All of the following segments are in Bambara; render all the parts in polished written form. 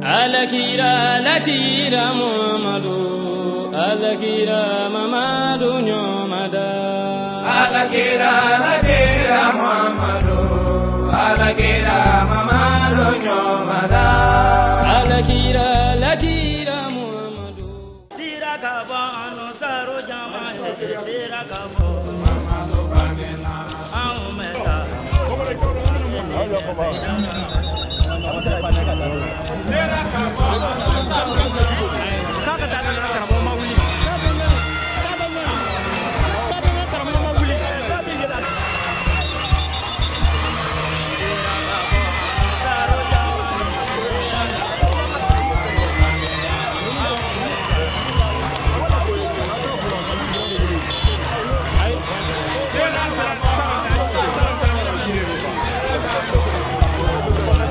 Alakira, alakira Muhammadu, alakira Mamadu ɲɔmada. Alakira, alakira Muhammadu, alakira Mamadu ɲɔmada. Alakira, alakira Muhammadu. Sira ka bɔ anu saro jama ye, sira ka bɔ anw bɛ taa. K'a ka taa nana karamɔgɔ ma wuli. K'a bɛ ɲɛ. K'a bɛ ɲɛ. K'a bɛ ɲɛ, karamɔgɔ ma wuli. K'a bɛ yɛlɛ. Sira ka bɔ anu saro jama ye, sira ka bɔ anw bɛ taa.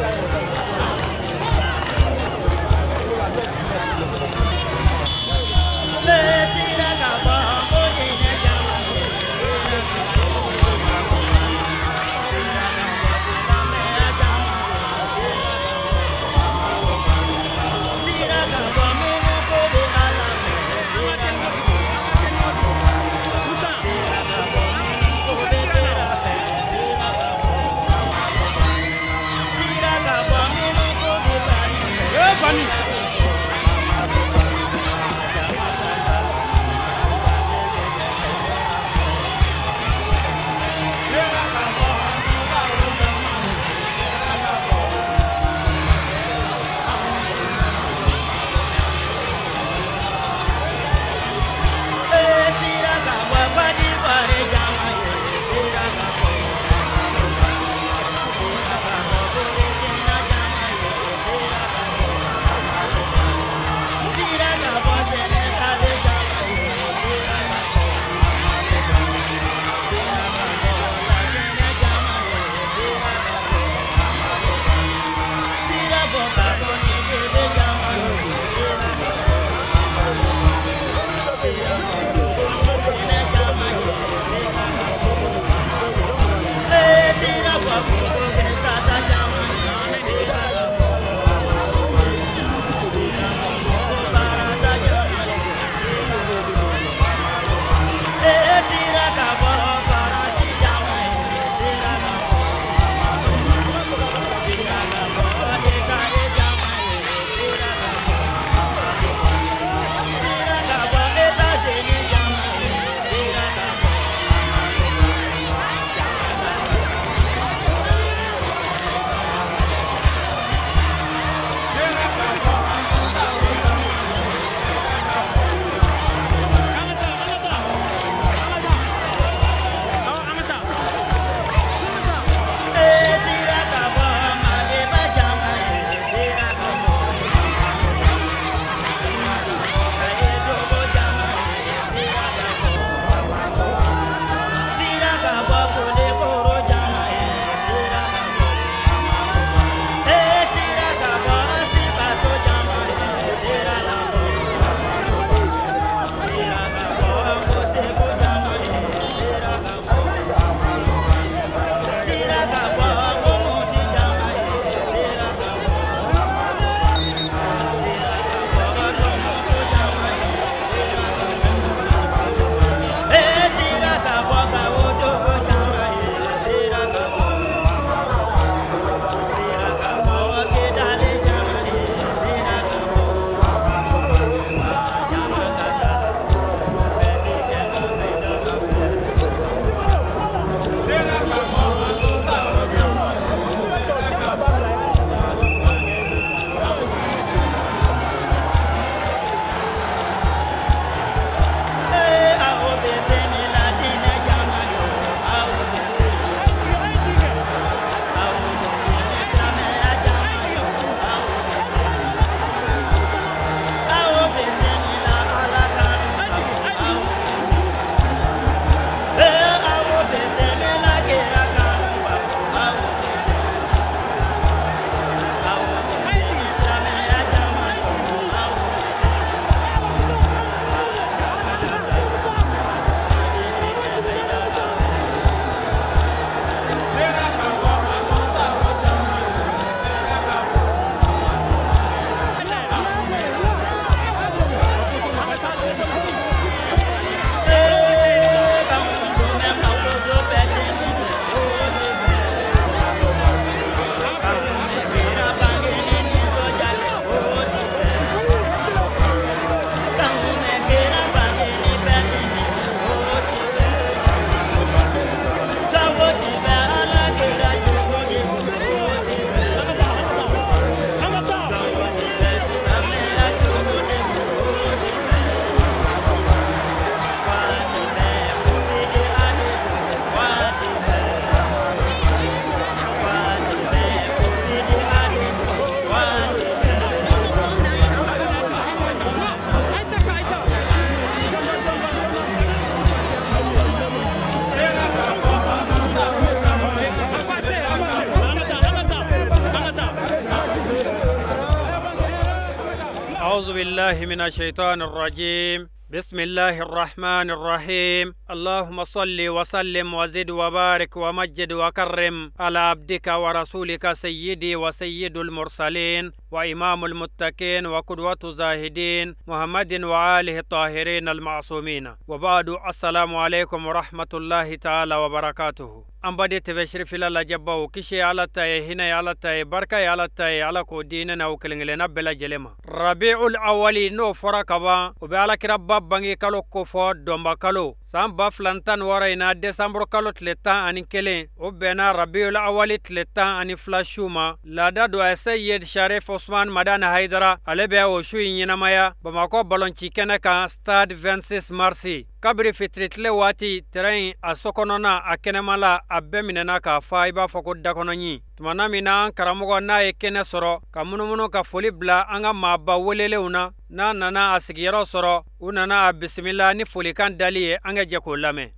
أعوذ بالله من الشيطان الرجيم. بسم الله الرحمن الرحيم. اللهم صل وسلم وزد وبارك ومجد وكرم على عبدك ورسولك سيدي وسيد المرسلين وإمام المتقين وقدوة الزاهدين محمد وآله الطاهرين المعصومين. وبعد، السلام عليكم ورحمة الله تعالى وبركاته. An baden TV Sherifila lajɛbaw, kisi Ala ta ye, hinɛ ye Ala ta ye, barika ye Ala ta ye, Ala k'o di ne n'aw kelen kelenna bɛɛ lajɛlen ma. Rabiul Awali, n'o fɔra kaban, o bɛ Alakiraba bange kalo kofɔ, dɔnba kalo. San 2016 in na, desanburu kalo tile 11, o bɛnna Rabiul Awali tile 12 su ma. Laada don a Seyid Sharif Osman Madani Hayidara, ale bɛ o su in ɲɛnamaya Bamakɔ balonci kɛnɛ kan, Stade 26 mars. Kabiri fitiri tile waati, terrain in, a sokɔnɔna, a kɛnɛmala, a bɛɛ minɛna k'a fa i b'a fɔ ko dakɔnɔɲi. Tumana min na an karamɔgɔ n'a ye kɛnɛ sɔrɔ ka munumunu ka foli bila an ka maaba welelenw na, n'a nana a sigiyɔrɔ sɔrɔ, u nana a bisimila ni folikan dali ye. An ka jɛ k'o lamɛn.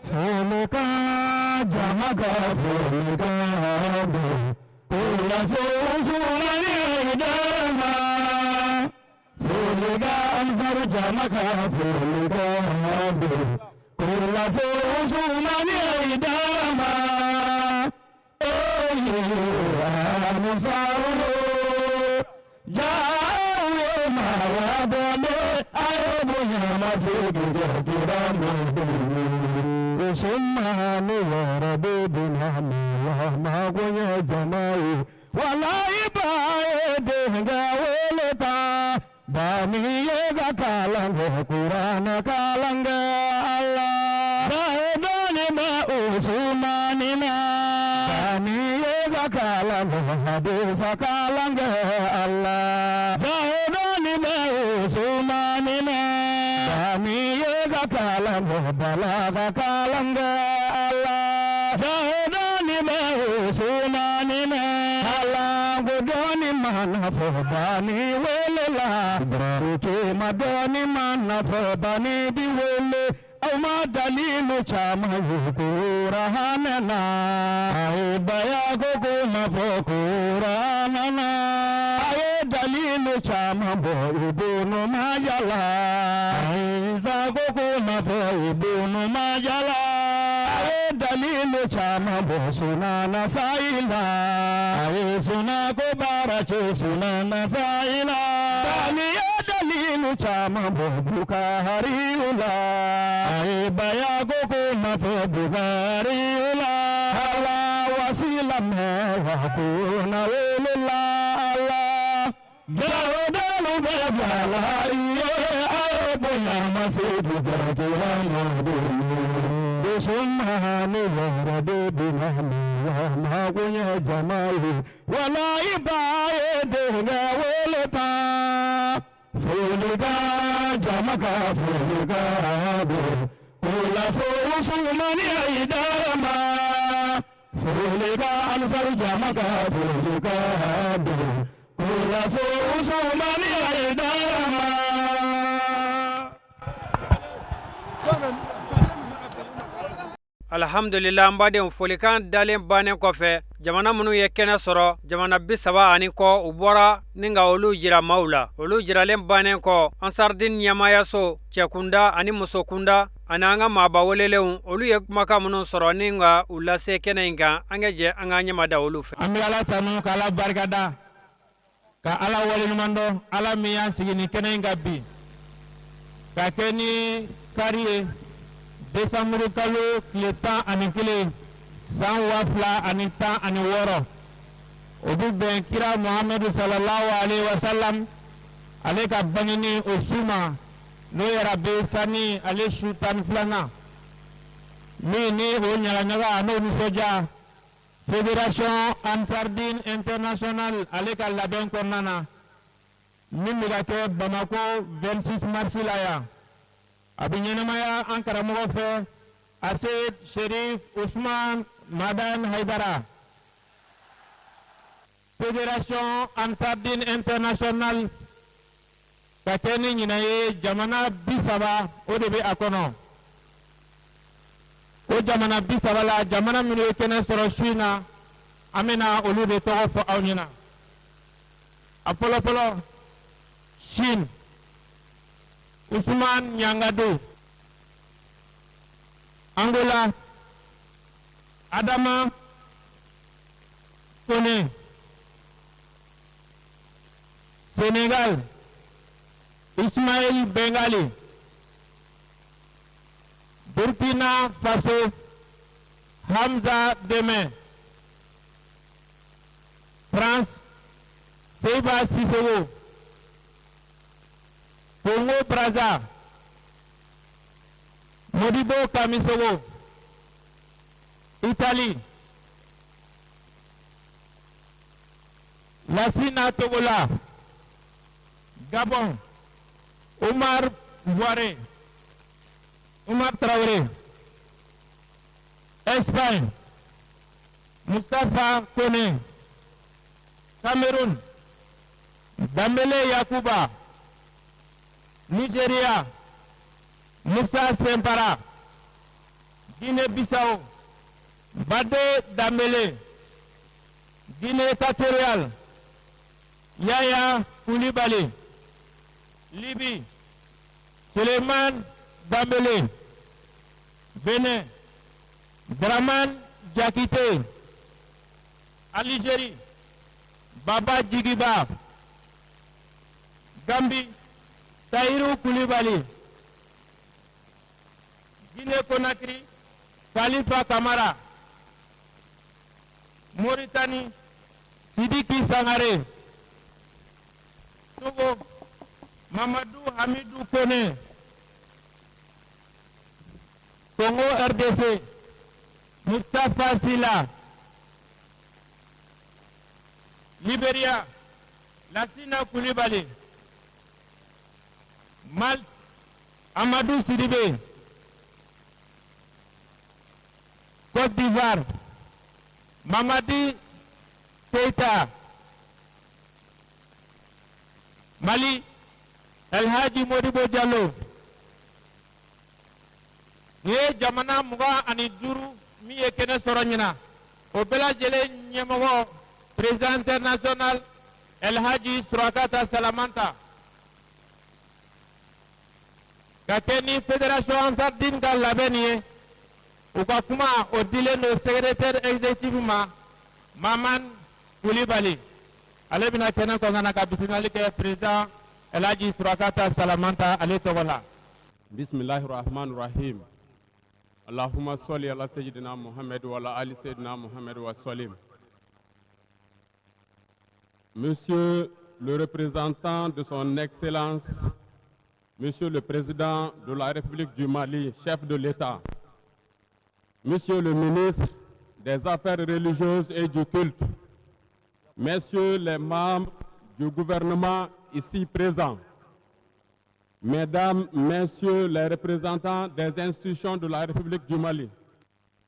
Folikan jama ka folikan don k'o lase Usumani dama. Folikan Ansaru jama ka folikan don k'o lase Usumani dama. Ansaru jaawe mawa bɔnde a ye bonya ma se kɛ kira mɔden. Usumani yɛrɛ bɛ bonya ma magoɲɛ jama ye. Walayi ba ye denkɛ wele ta bani ye ka kalan kɛ kuranɛ kalan kɛ Ala. Ba ye dɔɔni bɛ Usumani na. Bani ye ka kalan kɛ hadisa kalan kɛ Ala. Ba ye dɔɔni bɛ Usumani na. Bani ye ka kalan kɛ balaga kalan kɛ Ala. Ba ye dɔɔni bɛ Usumani na. Ala ko dɔɔni mana fɔ bani wele la. Ko ma dɔɔni mana fɔ bani bi wele. Aw ma dalilu caman ye kuranɛ na. A ye baya ko ko ma fɔ kuranɛ na. A ye dalilu caman bɔ Ibunu Maja la. A ye sago ko ma fɔ Ibunu Maja la. A ye dalilu caman bɔ Sunana Sayi la. A ye suna ko baara cɛ Sunana Sayi la. Bani ye dalilu caman bɔ Bukari la. A ye baya ko ko ma fɔ Bukari la. Ala wasila mɛ wa ko na wele la Ala. Jawadalu bɛ bila i ye a ye bonya ma se kɛ kira mɔden. Usumani yɛrɛ de bonya ma magoɲɛ jama ye. Walayi ba ye denkɛ wele ta. Folikan jama ka folikan don k'o lase Usumani Hayidara ma. Folikan Ansaru jama ka folikan don k'o lase Usumani Hayidara ma. Alhamdulillah, an badenw, folikan dalen bannen kɔfɛ, jamana minnu ye kɛnɛ sɔrɔ, jamana 30 ani kɔ, u bɔra ni ka olu jira maaw la. Olu jiralen bannen kɔ, Ansardin ɲɛmayaso cɛkunda ani musokunda ani an ka maaba welelenw, olu ye kumakan minnu sɔrɔ ni ka u lase kɛnɛ in kan, an ka jɛ an ka ɲɛmada olu fɛ. An bɛ Ala tanu ka Ala barikada ka Ala waleɲuman dɔn, Ala min y'an sigi nin kɛnɛ in kan bi ka kɛ ni kari ye, desanburu kalo tile 11 san 2016, o bɛ bɛn kira Muhamadu sallallahu alaihi wa sallam ale ka bangeni o su ma, n'o yɛrɛ bɛ sani ale su 12nan min ni o ɲagaɲaga n'o nisɔndiya Fédération Ansardine Internationale ale ka labɛn kɔnɔna na, min bɛ ka kɛ Bamakɔ 26 mars la yan. A bɛ ɲɛnamaya an karamɔgɔ fɛ, Aseyid Sherif Usman Madan Haidara. Fédération Ansardine Internationale ka kɛ ni ɲinan ye, jamana 30 o de bɛ a kɔnɔ. O jamana 30 la, jamana minnu ye kɛnɛ sɔrɔ su in na, an bɛna olu de tɔgɔ fɔ aw ɲɛna. A fɔlɔ fɔlɔ, Chine, Ousmane Niangado. Angola, Adama Kone. Sénégal, Ismaël Bengali. Burkina Faso, Hamza Deme. France, Seiba Sissoko. Congo Brazza, Modibo Kamisogo. Italie, Lassina Togola. Gabon, Omar Voire, Omar Traoré. Espagne, Mustafa Kone. Cameroun, Dambélé Yakuba. Nigeria, Moussa Sempara. Guinée-Bissau, Bade Dambélé. Guinée équatoriale, Yaya Koulibaly. Libye, Suleiman Dambélé. Bénin, Draman Diakité. Algérie, Baba Djigiba. Gambie, Tahirou Koulibaly. Guinée-Conakry, Khalifa Kamara. Mauritanie, Sidiki Sangaré. Togo, Mamadou Hamidou Kone. Congo RDC, Mustafa Silla. Libéria, Lassina Koulibaly. Malte, Amadou Sidibé. Côte d'Ivoire, Mamadi Keita. Mali, El Hadji Modibo Diallo. Nin ye jamana 25 min ye kɛnɛ sɔrɔ ɲina, o bɛɛ lajɛlen ɲɛmɔgɔ, président international El Hadji Surakata Salamanta, ka kɛ ni fédération Ansardine ka labɛn nin ye. U ka kuma o dilen don secrétaire exécutif ma, Maman Koulibaly. Ale bɛna kɛnɛ kɔnɔna na ka bisimilali kɛ président El Hadji Surakata Salamanta ale tɔgɔ la. Bismillahi rahman rahim. Allahumma salli ala sayyidina Muhammad wa ala ali sayyidina Muhammad wa sallim. Monsieur le représentant de son Excellence, Monsieur le Président de la République du Mali, chef de l'État, Monsieur le ministre des Affaires religieuses et du culte, Messieurs les membres du gouvernement ici présents, Mesdames, Messieurs les représentants des institutions de la République du Mali,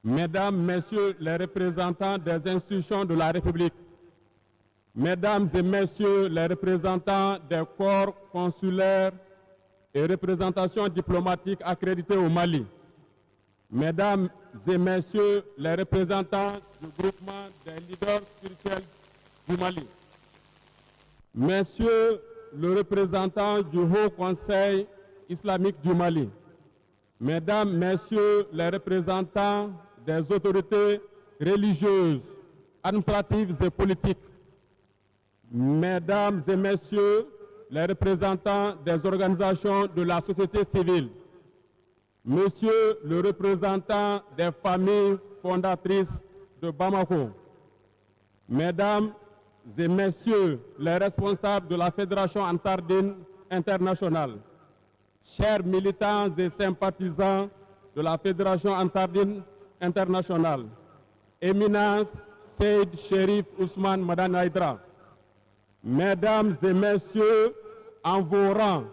Mesdames, Messieurs les représentants des institutions de la République, Mesdames et Messieurs les représentants des corps consulaires et représentations diplomatiques accrédités au Mali, Mesdames et Messieurs les représentants du groupement des leaders spirituels du Mali, Messieurs le représentant du Haut Conseil islamique du Mali, Mesdames, Messieurs les représentants des autorités religieuses, administratives et politiques, Mesdames et Messieurs les représentants des organisations de la société civile, Monsieur le représentant des familles fondatrices de Bamako, Mesdames et Messieurs les responsables de la Fédération Ansardine internationale, chers militants et sympathisants de la Fédération Ansardine internationale, Éminence Seyd Chérif Ousmane Madani Haïdara, Mesdames et Messieurs, en vos rangs,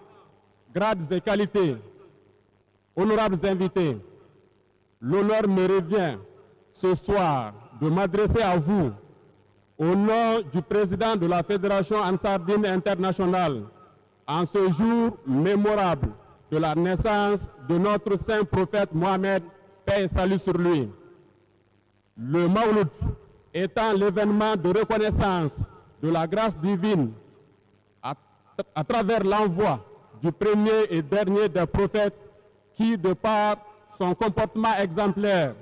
grades et qualités, honorables invités, l'honneur me revient ce soir de m'adresser à vous au nom du président de la Fédération Ansardine internationale en ce jour mémorable de la naissance de notre saint prophète Mohamed, paix et salut sur lui. Le Maouloud étant l'événement de reconnaissance de la grâce divine à travers l'envoi du premier et dernier des prophètes qui, de par son comportement exemplaire,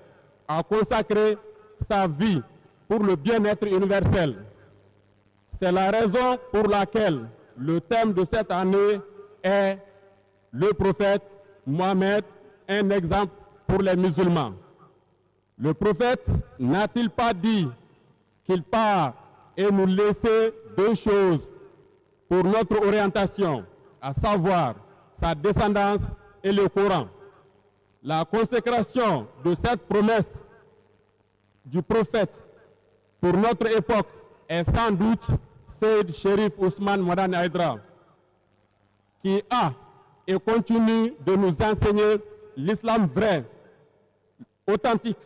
a consacré sa vie pour le bien-être universel. C'est la raison pour laquelle le thème de cette année est le prophète Mohammed, un exemple pour les musulmans. Le prophète n'a-t-il pas dit qu'il part et nous laisser deux choses pour notre orientation, à savoir sa descendance et le Coran? La consécration de cette promesse du prophète pour notre époque est sans doute Seyd Chérif Ousmane Madani Haïdara, qui a et continue de nous enseigner l'islam vrai, authentique,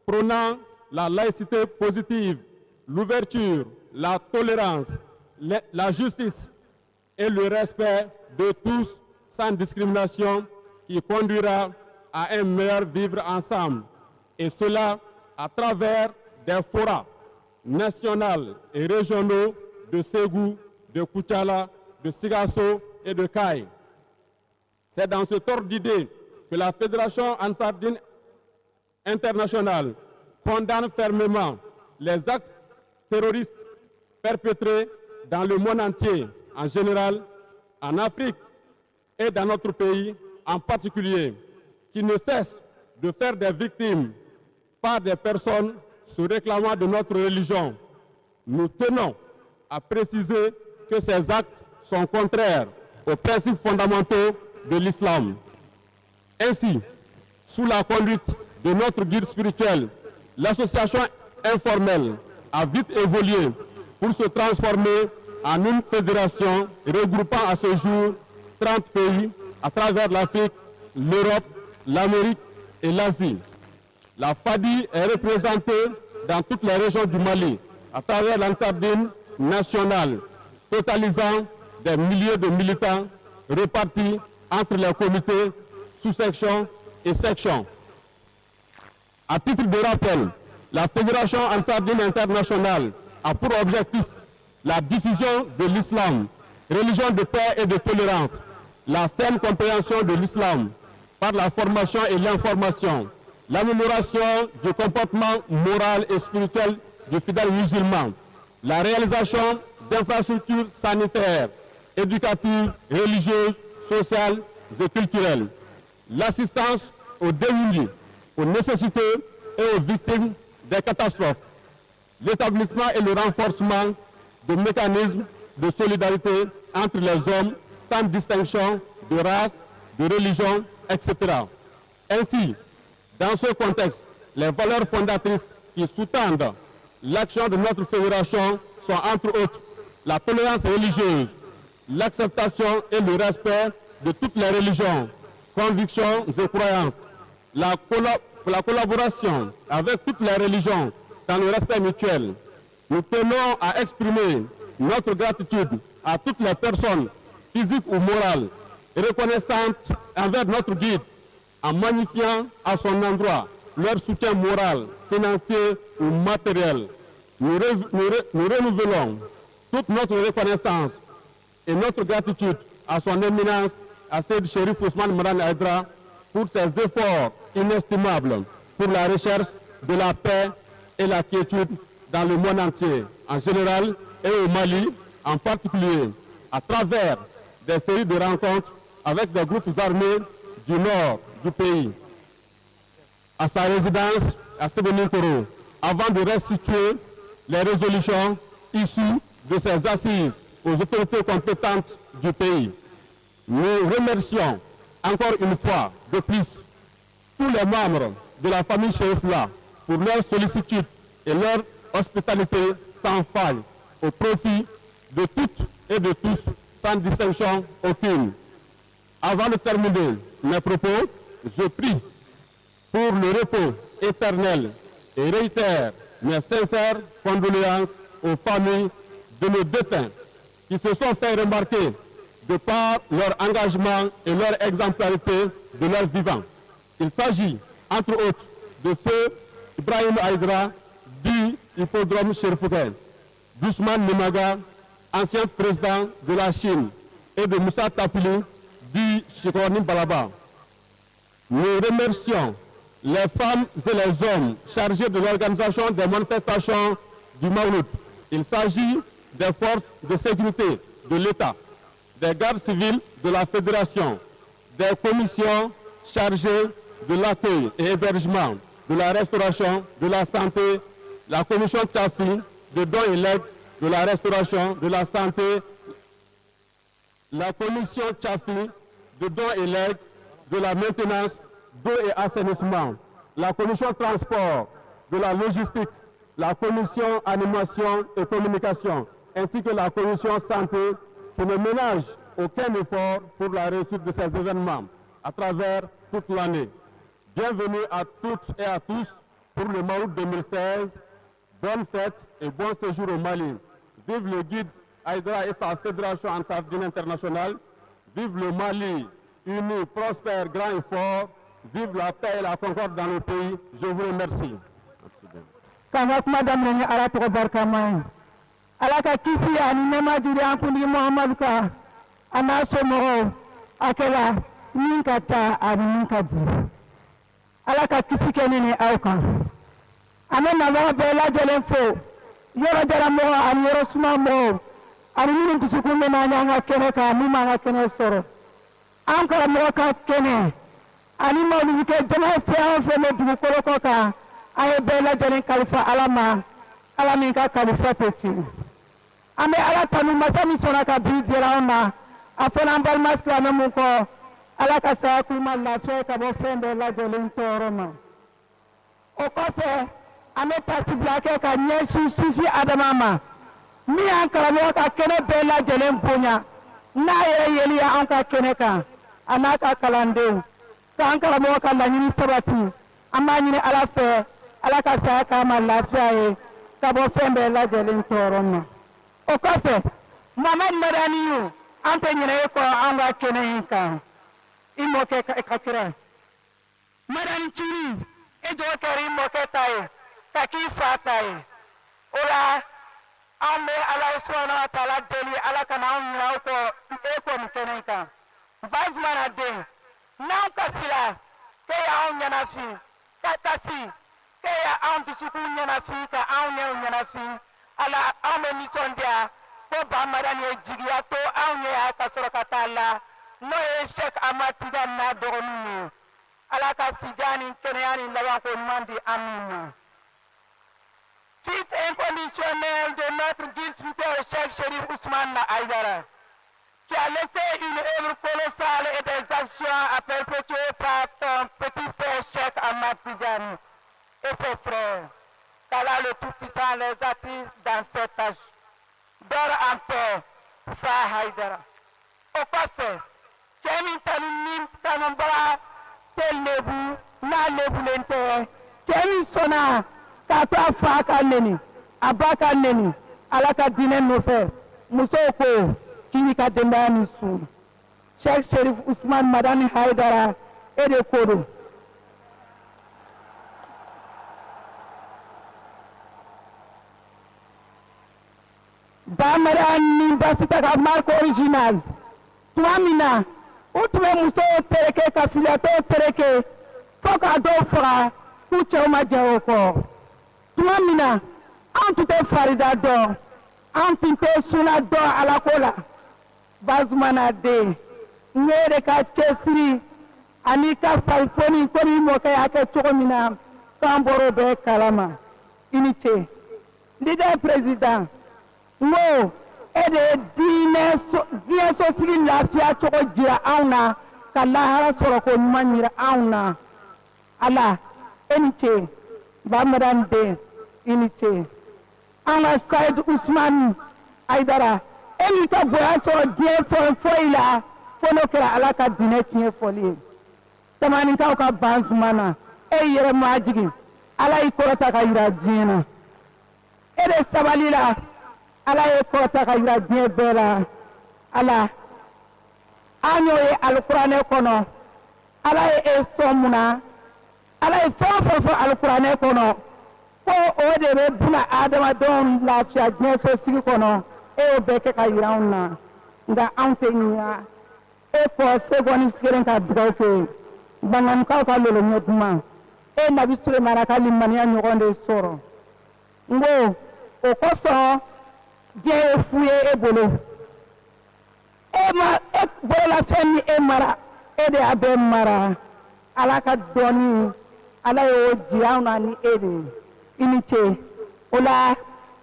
prônant la laïcité positive, l'ouverture, la tolérance, la justice et le respect de tous sans discrimination, qui conduira à un meilleur vivre ensemble, et cela à travers des forats nationaux et régionaux de Ségou, de Koutiala, de Sikasso et de Kayes. C'est dans cet ordre d'idée que la Fédération Ansar Dine internationale condamne fermement les actes terroristes perpétrés dans le monde entier, en général, en Afrique et dans notre pays en particulier, qui ne cessent de faire des victimes par des personnes se réclamant de notre religion. Nous tenons à préciser que ces actes sont contraires aux principes fondamentaux de l'islam. Ainsi, sous la conduite de notre guide spirituel, l'association informelle a vite évolué pour se transformer en une fédération regroupant à ce jour 30 pays à travers l'Afrique, l'Europe, l'Amérique et l'Asie. La FADI est représentée dans toutes les régions du Mali à travers l'Ansar Dine nationale, totalisant des milliers de militants repartis entre les comités, sous-sections et sections. À titre de rappel, la Fédération Ansar Dine internationale a pour objectif la diffusion de l'islam, religion de paix et de tolérance, la saine compréhension de l'islam par la formation et l'information, l'amélioration du comportement moral et spirituel du fidèle musulman, la réalisation d'infrastructures sanitaires, éducatives, religieuses, sociales et culturelles, l'assistance aux démunis, aux nécessiteux et aux victimes des catastrophes, l'établissement et le renforcement de mécanismes de solidarité entre les hommes sans distinction de race, de religion, etc. Ainsi, dans ce contexte, les valeurs fondatrices qui sous-tendent l'action de notre fédération sont entre autres la tolérance religieuse, l'acceptation et le respect de toutes les religions, convictions et croyances, la collaboration avec toutes les religions dans le respect mutuel. Nous tenons à exprimer notre gratitude à toutes les personnes, physiques ou morales, reconnaissantes envers notre guide, en magnifiant à son endroit leur soutien moral, financier ou matériel. Nous renouvelons toute notre reconnaissance et notre gratitude à son éminence, à Seyd Chérif Ousmane Madani Haïdara, pour ses efforts inestimables pour la recherche de la paix et la quiétude dans le monde entier, en général et au Mali en particulier, à travers des séries de rencontres avec des groupes armés du nord du pays, à sa résidence à Sébénikoro, avant de restituer les résolutions issues de ces assises aux autorités compétentes du pays. Nous remercions encore une fois de plus tous les membres de la famille Chérifla pour leur sollicitude et leur hospitalité sans faille au profit de toutes et de tous, sans distinction aucune. Avant de terminer mes propos, je prie pour le repos éternel et réitère mes sincères condoléances aux familles de nos défunts qui se sont fait remarquer de par leur engagement et leur exemplarité de leur vivant. Il s'agit, entre autres, de feu Ibrahim Haïdara, dit Hippodrome Chérifouké, d'Ousmane Nimaga, ancien président de la Chine, et de Moussa Tapili, dit Chikorni Balaba. Nous remercions les femmes et les hommes chargés de l'organisation des manifestations du Maouloud. Il s'agit des forces de sécurité de l'État, des gardes civils de la Fédération, des commissions chargées de l'accueil et hébergement, de la restauration, de la santé, la commission Tchafi, de dons et legs, de la restauration, de la santé, la commission Tchafi, de dons et legs, de la maintenance, d'eau et assainissement, la commission transport, de la logistique, la commission animation et communication, ainsi que la commission santé, qui ne ménage aucun effort pour la réussite de ces événements à travers toute l'année. Bienvenue à toutes et à tous pour le Maouloud 2016. Bonne fête et bon séjour au Mali. Vive le guide Haïdara et sa fédération Ansar Dine internationale. Vive le Mali, uni, prospère, grand et fort. Vive la paix et la concorde dans le pays. Je vous remercie. K'an ka kuma daminɛ ni Ala tɔgɔ barikama ye. Ala ka kisi ani nɛɛma jiri an kuntigi Muhamadu kan, a n'a somɔgɔw, a kɛla min ka ca ani min ka di. Ala ka kisi kɛ ne ni aw kan. An bɛ nabaga bɛɛ lajɛlen fo, yɔrɔ jara mɔgɔ ani yɔrɔ suma mɔgɔw, ani minnu dusukun bɛ n'an y'an ka kɛnɛ kan, min m'an ka kɛnɛ sɔrɔ. An karamɔgɔ ka kɛnɛ ani mawuludikɛ jama fɛn o fɛn bɛ dugukolo kɔ kan, an ye bɛɛ lajɛlen kalifa Ala ma, Ala min ka kalifa tɛ tiɲɛ. An bɛ Ala tanu masa min sɔnna ka bi dira an ma, a fɔra an balima silamɛ mun kɔ, Ala ka saya k'u ma lafiya ka bɔ fɛn bɛɛ lajɛlen tɔɔrɔ ma. O kɔfɛ, an bɛ tasibila kɛ ka ɲɛsin Sufi Adama ma, min y'an karamɔgɔ ka kɛnɛ bɛɛ lajɛlen bonya, n'a yɛrɛ yeli ye an ka kɛnɛ kan, a n'a ka kalandenw, k'an karamɔgɔ ka laɲini sabati. An b'a ɲini Ala fɛ, Ala ka saya k'a ma lafiya ye ka bɔ fɛn bɛɛ lajɛlen tɔɔrɔ ma. O kɔfɛ, Mohamed Madaniyu, an tɛ ɲinɛ e kɔ an ka kɛnɛ in kan. I mɔkɛ ka kira Madani Ciri, e jɔ kɛra i mɔkɛ ta ye ka k'i fa ta ye. O la, an bɛ Ala subahana wa taala deli, Ala kana anw ɲinɛ aw kɔ e kɔ nin kɛnɛ in kan. Bazumana den, n'anw kasira, k'e y'anw ɲɛnafin ka kasi, k'e y'anw dusukun ɲɛnafin ka anw ɲɛw ɲɛnafin. Ala, anw bɛ nisɔndiya ko Ba Madani ye jigiya to anw ye ka sɔrɔ ka taa la, n'o ye Cheikh Ahmad Tidiane n'a dɔgɔninw ye. Ala ka sijan ni kɛnɛya ni labanko ɲuman di an min ma. Fils inconditionnel de notre guide spirituel Cheikh Chérif Ousmane Haïdara, qui a laissé une œuvre colossale et des actions à perpétuer par ton petit frère Cheikh Ahmad Tidiane et ses frères. Qu'Allah le Tout-Puissant les assiste dans cette tâche. Dors en paix, Fa Haïdara. O kɔfɛ, cɛ min tanu ni kanubaga tɛ lebu n'a lebulen tɛ, cɛ min sɔnna k'a to a fa ka neni, a ba ka neni, Ala ka diinɛ nɔfɛ, musow ko k'i b'i ka denbaya ni su. Cheikh Chérif Ousmane Madani Haïdara, e de ko don. Ba Madani ni Basita ka marque originale, tuma min na u tun bɛ musow tereke ka filiyatɔw tereke fo ka dɔw faga k'u cɛw ma jɛ o kɔ. Tuma min na anw tun tɛ farida dɔn, anw tun tɛ suna dɔn Ala ko la. Bazumana den, n ye de ka cɛsiri ani ka farifoni komi i mɔkɛ y'a kɛ cogo min na, k'an bɔr'o bɛɛ kalama. I ni ce. Leader président, n ko e de ye diinɛ sosigi lafiya cogo jira anw na, ka lahara sɔrɔ ko ɲuman jira anw na. Ala, e ni ce. Ba Madani den, i ni ce. An ka Sayid Usmani Haïdara, e m'i ka bonya sɔrɔ diɲɛ fɛn foyi la fo n'o kɛra Ala ka diinɛ tiɲɛ fɔli ye. Tamanikaw ka ban Zumana, e yɛrɛ majigin, Ala y'i kɔrɔta ka yira diɲɛ na. E de sabali la, Ala ye kɔrɔta ka yira diɲɛ bɛɛ la. Ala, an y'o ye alikuranɛ kɔnɔ, Ala ye e sɔn mun na, Ala ye fɛn o fɛn fɔ alikuranɛ kɔnɔ ko o de bɛ buna adamadenw lafiya diɲɛ sosigi kɔnɔ, e y'o bɛɛ kɛ ka yira anw na. Nka anw tɛ ɲina e kɔ seconde kelen ka dugawu kɛ Banganukaw ka lolo ɲɛ duman e Nabi Sulemana ka limaniya ɲɔgɔn de sɔrɔ. N ko o kosɔn diɲɛ ye fu ye e bolo. E ma e bololafɛn min e mara, e de y'a bɛɛ mara. Ala ka dɔnni, Ala y'o jira anw na ni e de ye. I ni ce. O la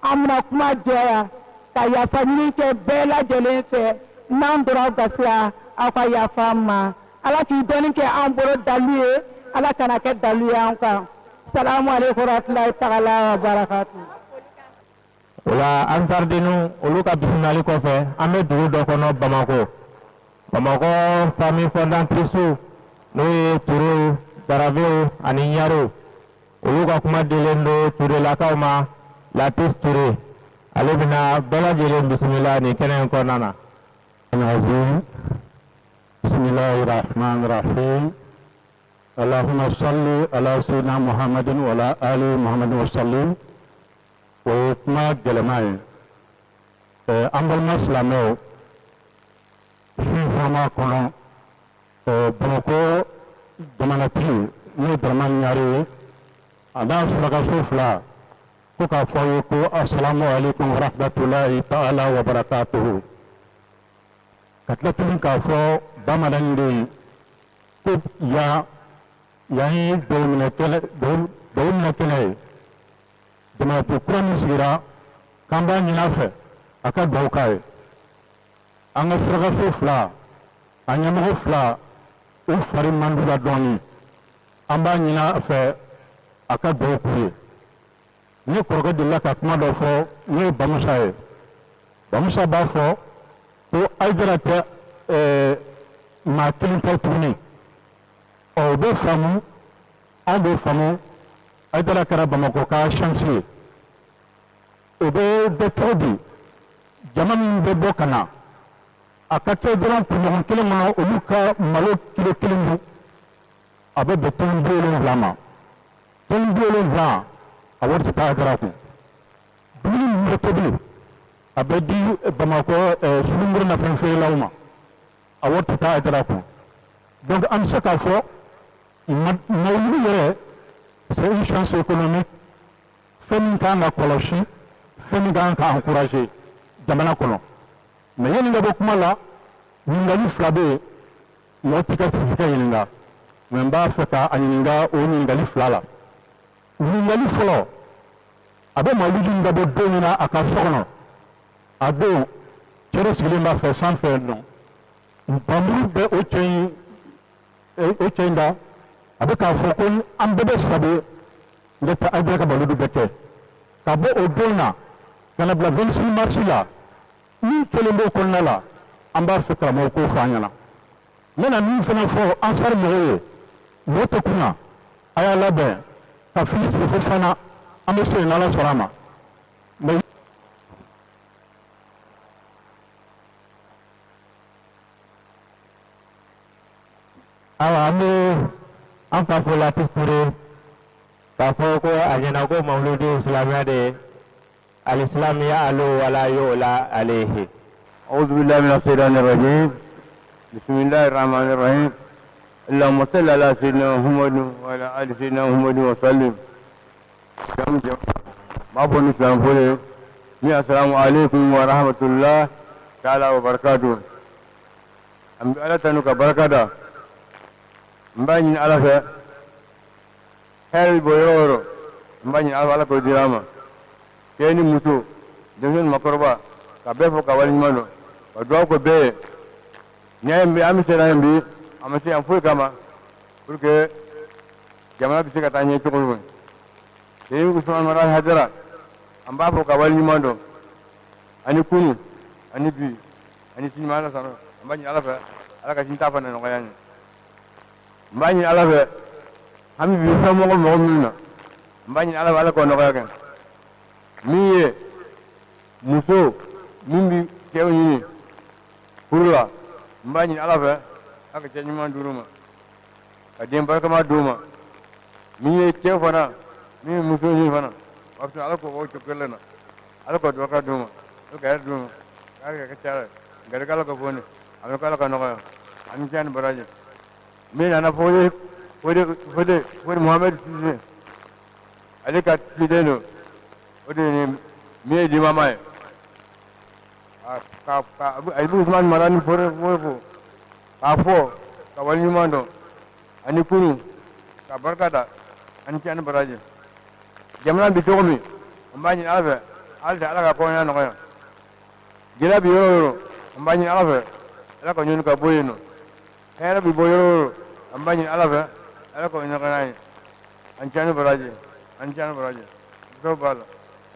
an bɛna kuma jɔ yan ka yafa ɲini kɛ bɛɛ lajɛlen fɛ. N'an donna aw gasi la, aw ka yafa an ma. Ala k'i dɔnni kɛ an bolo dalu ye, Ala kana kɛ dalu ye an kan. Salamu aleykum warahmatulahi taala wa barakatu. O la ansaridenw olu ka bisimilali kɔfɛ, an bɛ dugu dɔ kɔnɔ Bamakɔ, Bamakɔ famille fondatrice, n'o ye Turew, Darabew ani Ɲarew, olu ka kuma dilen don Turelakaw ma. Latis Ture, ale bɛna bɛɛ lajɛlen bisimila nin kɛnɛ in kɔnɔna na. العظيم بسم الله الرحمن الرحيم اللهم صل على سيدنا محمد وعلى آل محمد وسلم. O ye kuma gɛlɛma ye. An balima silamɛw, su in fana kɔnɔ, Bamakɔ jamanatigi, n'o ye Daramani Ɲare ye, a n'a surakaso fila ko k'a fɔ aw ye ko asalamu aleykum warahmatulahi taala wa barakatuhu. Ka tila tuguni k'a fɔ bamanan de ye ko yan yan ye duwawu minɛ kɛnɛ ye. Jamanatigi kura min sigira, k'an b'a ɲini a fɛ a ka duwawu k'a ye. An ka surakaso fila, a ɲɛmɔgɔ fila, u fari man d'u la dɔɔnin, an b'a ɲini a fɛ a ka duwawu k'u ye. Ne kɔrɔkɛ delila ka kuma dɔ fɔ, n'o ye Bamusa ye. Bamusa b'a fɔ ko Ayidara tɛ maa kelen tɛ tuguni. Ɔ, o bɛ faamu, anw b'o faamu. Ayidara kɛra Bamakɔ ka chance ye. O bɛ dɔn cogo di? Jama min bɛ bɔ ka na, a ka kɛ dɔrɔn kunɲɔgɔn kelen kɔnɔ, olu ka malo kilo kelen dun, a bɛ bɛn tɔni 70 ma. Tɔni 70, a wari tɛ taa Ayidara kun. Dumuni min bɛ tobi, a bɛ di Bamakɔ sununkuru nafɛn feerelaw ma, a wari tɛ taa Ayidara kun. Donc an bɛ se k'a fɔ mawuludu yɛrɛ, c'est une chance économique, fɛn min kan ka kɔlɔsi, fɛn min kan ka encourager jamana kɔnɔ. Mais yanni ka bɔ kuma la, ɲininkali fila bɛ yen. Mɔgɔ t'i ka sirifikɛ ɲininka, mais n b'a fɛ k'a ɲininka o ɲininkali fila la. Ɲininkali fɔlɔ, a bɛ mawuludu in dabɔ don min na a ka so kɔnɔ, a don cɛ dɔ sigilen b'a fɛ sanfɛ yen nɔ, npanmuru bɛ o cɛ in, o cɛ in da, a bɛ k'a fɔ ko an bɛɛ bɛ sabe n tɛ Ayidara ka mawuludu bɛɛ kɛ. Ka bɔ o don na ka na bila 26 mars la, min kelen b'o kɔnɔna la, an b'a fɛ karamɔgɔ k'o fɔ an ɲɛna. N bɛna min fana fɔ ansari mɔgɔw ye, mɔgɔ tɛ kunna, a y'a labɛn ka fili siri fo fana an bɛ se yen n'Ala sɔnna a ma. Ayiwa, an bɛ an fa fo Latis Ture k'a fɔ ko a ɲɛna ko mawuludu ye silamɛya de ye. Alisilam ya'lu wala yu'la alayhi. أعوذ بالله من الشيطان الرجيم بسم الله الرحمن الرحيم اللهم صل على سيدنا محمد وعلى آل سيدنا محمد وسلم. جم جم ما بون السلام فولي السلام عليكم ورحمة الله تعالى وبركاته. أم على تنوك بركة مباني على ف هل بيورو مباني على على كل كأني مسو دمشن مقربة كبيفو كوالين مانو ودعوك بيه نعم بي أمسي نعم بي أمسي أنفوي كما porque jamana bɛ se ka taa ɲɛ cogo min. Seyidu Usman Madani Hayidara, an b'a fɔ ka waleɲuman dɔn ani kunu ani bi ani sini ma Ala sɔnna. An b'a ɲini Ala fɛ Ala ka sini ta fana nɔgɔya an ye. N b'a ɲini Ala fɛ hami bi fɛn mɔgɔ mɔgɔ minnu na, n b'a ɲini Ala fɛ Ala k'o nɔgɔya kɛ. Min ye muso min bi cɛw ɲini furu la, n b'a ɲini Ala fɛ Ala ka cɛ ɲuman d'u ma, ka den barikama d'u ma. Min ye cɛ fana, min ye muso ɲini fana, o b'a sɔrɔ Ala k'o k'o cogo kelen na, Ala k'o barika d'u ma, Ala ka hɛrɛ d'u ma, Ala ka kɛ caya ye. Garikala ka foni amekala ka nɔgɔya ani cɛ ni baraji min nana fode fode fode fode Mohamed Sise ale ka ciden don o de ye min ye limama ye ka ka a bɛ Usumani Madani fo fo k'a fɔ ka waleɲuman dɔn ani kunun ka barika da ani cɛ ni baraji jamana bi cogo min an b'a ɲini Ala fɛ halisa Ala ka kɔɲɔ nɔgɔya gɛlɛya bi yɔrɔ o yɔrɔ an b'a ɲini Ala fɛ Ala ka ɲɔni ka bɔ yen nɔ hɛrɛ bi bɔ yɔrɔ o yɔrɔ an b'a ɲini Ala fɛ Ala ka ɲɔgɔn ye an cɛ ni baraji an cɛ ni baraji dɔw b'a la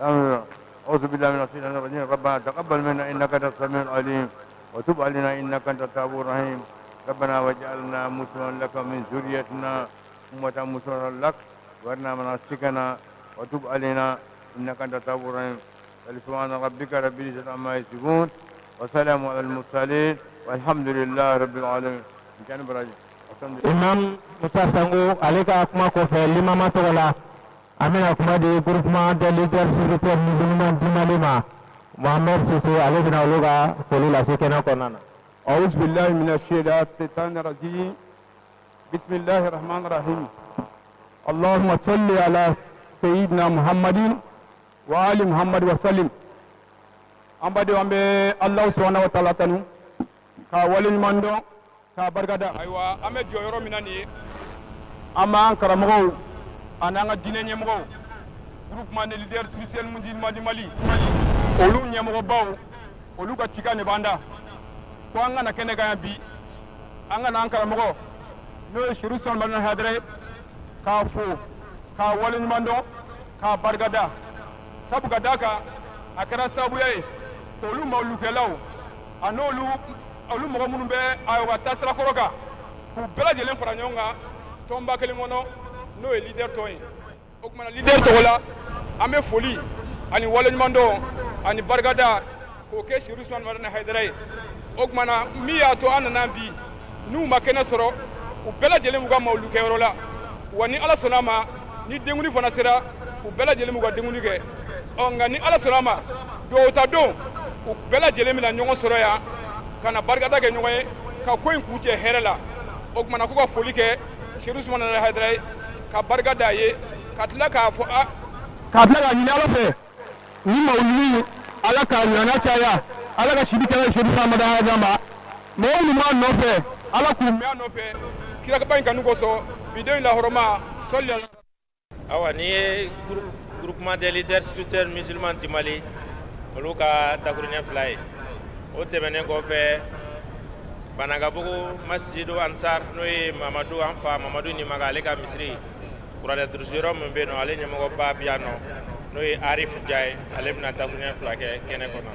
alhamdulillah أعوذ بالله من الشيطان الرجيم ربنا تقبل منا إنك أنت السميع العليم وتب علينا إنك أنت التواب الرحيم ربنا واجعلنا مسلما لك من ذريتنا أمة مسلمة لك وارنا مناسكنا وتب علينا إنك أنت التواب الرحيم سبحان ربك رب العزة عما يصفون وسلام على المرسلين والحمد لله رب العالمين. Imam Musa Sango ale ka kuma kɔfɛ limama tɔgɔ la an bɛna kuma di groupement des leaders spirituels musulmans du Mali ma Mohamed Sise ale bɛna olu ka foli lase kɛnɛ kɔnɔna na. أعوذ بالله من الشيطان الرجيم بسم الله الرحمن الرحيم اللهم صل على سيدنا محمد وآل محمد وسلم. An badenw an bɛ Alahu subahana wa taala tanu k'a waleɲuman dɔn k'a barikada. Ayiwa an bɛ jɔ yɔrɔ min na nin ye an b'an karamɔgɔw ani an ka diinɛ ɲɛmɔgɔw groupement des leaders spirituels musulmans du Mali olu ɲɛmɔgɔbaw olu ka cikan de b'an da ko an ka na kɛnɛ kan yan bi an ka na an karamɔgɔ n'o ye Chérif Ousmane Madani Haidara ye k'a fo k'a waleɲuman dɔn k'a barikada sabu ka d'a kan a kɛra sababuya ye olu mawulukɛlaw a n'olu olu mɔgɔ minnu bɛ ayiwa taasira kɔrɔ kan k'u bɛɛ lajɛlen fara ɲɔgɔn kan tɔnba kelen kɔnɔ n'o ye leader tɔn ye. O tuma na leader tɔgɔ la an bɛ foli ani waleɲumandɔn ani barikada k'o kɛ Chérif Ousmane Madani Haidara ye. O tuma na min y'a to an nana bi n'u ma kɛnɛ sɔrɔ u bɛɛ lajɛlen b'u ka mawulukɛyɔrɔ la wa ni Ala sɔnna a ma ni denkundi fana sera u bɛɛ lajɛlen b'u ka denkundi kɛ. Ɔ nka ni Ala sɔnna a ma dugawu ta don u bɛɛ lajɛlen bɛna ɲɔgɔn sɔrɔ yan ka na barikada kɛ ɲɔgɔn ye ka ko in kuncɛ hɛrɛ la. O tuma na k'u ka foli kɛ Chérif Ousmane Madani Haidara ye ka barika d'a ye ka tila k'a fɔ a k'a tila k'a ɲini Ala fɛ ni mawuludi Ala k'a ɲɔgɔnna caya Ala ka sidi kɛra Chérif Ousmane Madani Haidara ma mɔgɔ minnu b'a nɔfɛ Ala k'u mɛn a nɔfɛ kirakaba in kanu kosɔn bidenw lahɔrɔma sɔli ala. Awa n'i ye groupement des leaders spirituels musulmans du Mali olu ka dakuruɲɛ fila ye o tɛmɛnen kɔfɛ Banankabugu Masjidu Ansar n'o ye Mamadu an fa Mamadu Nimaga ale ka misiri kuranɛ durusi yɔrɔ min bɛ yen nɔ ale ɲɛmɔgɔba bɛ yan nɔ n'o ye Arif Ja ye ale bɛna dakuruɲɛ fila kɛ kɛnɛ kɔnɔ.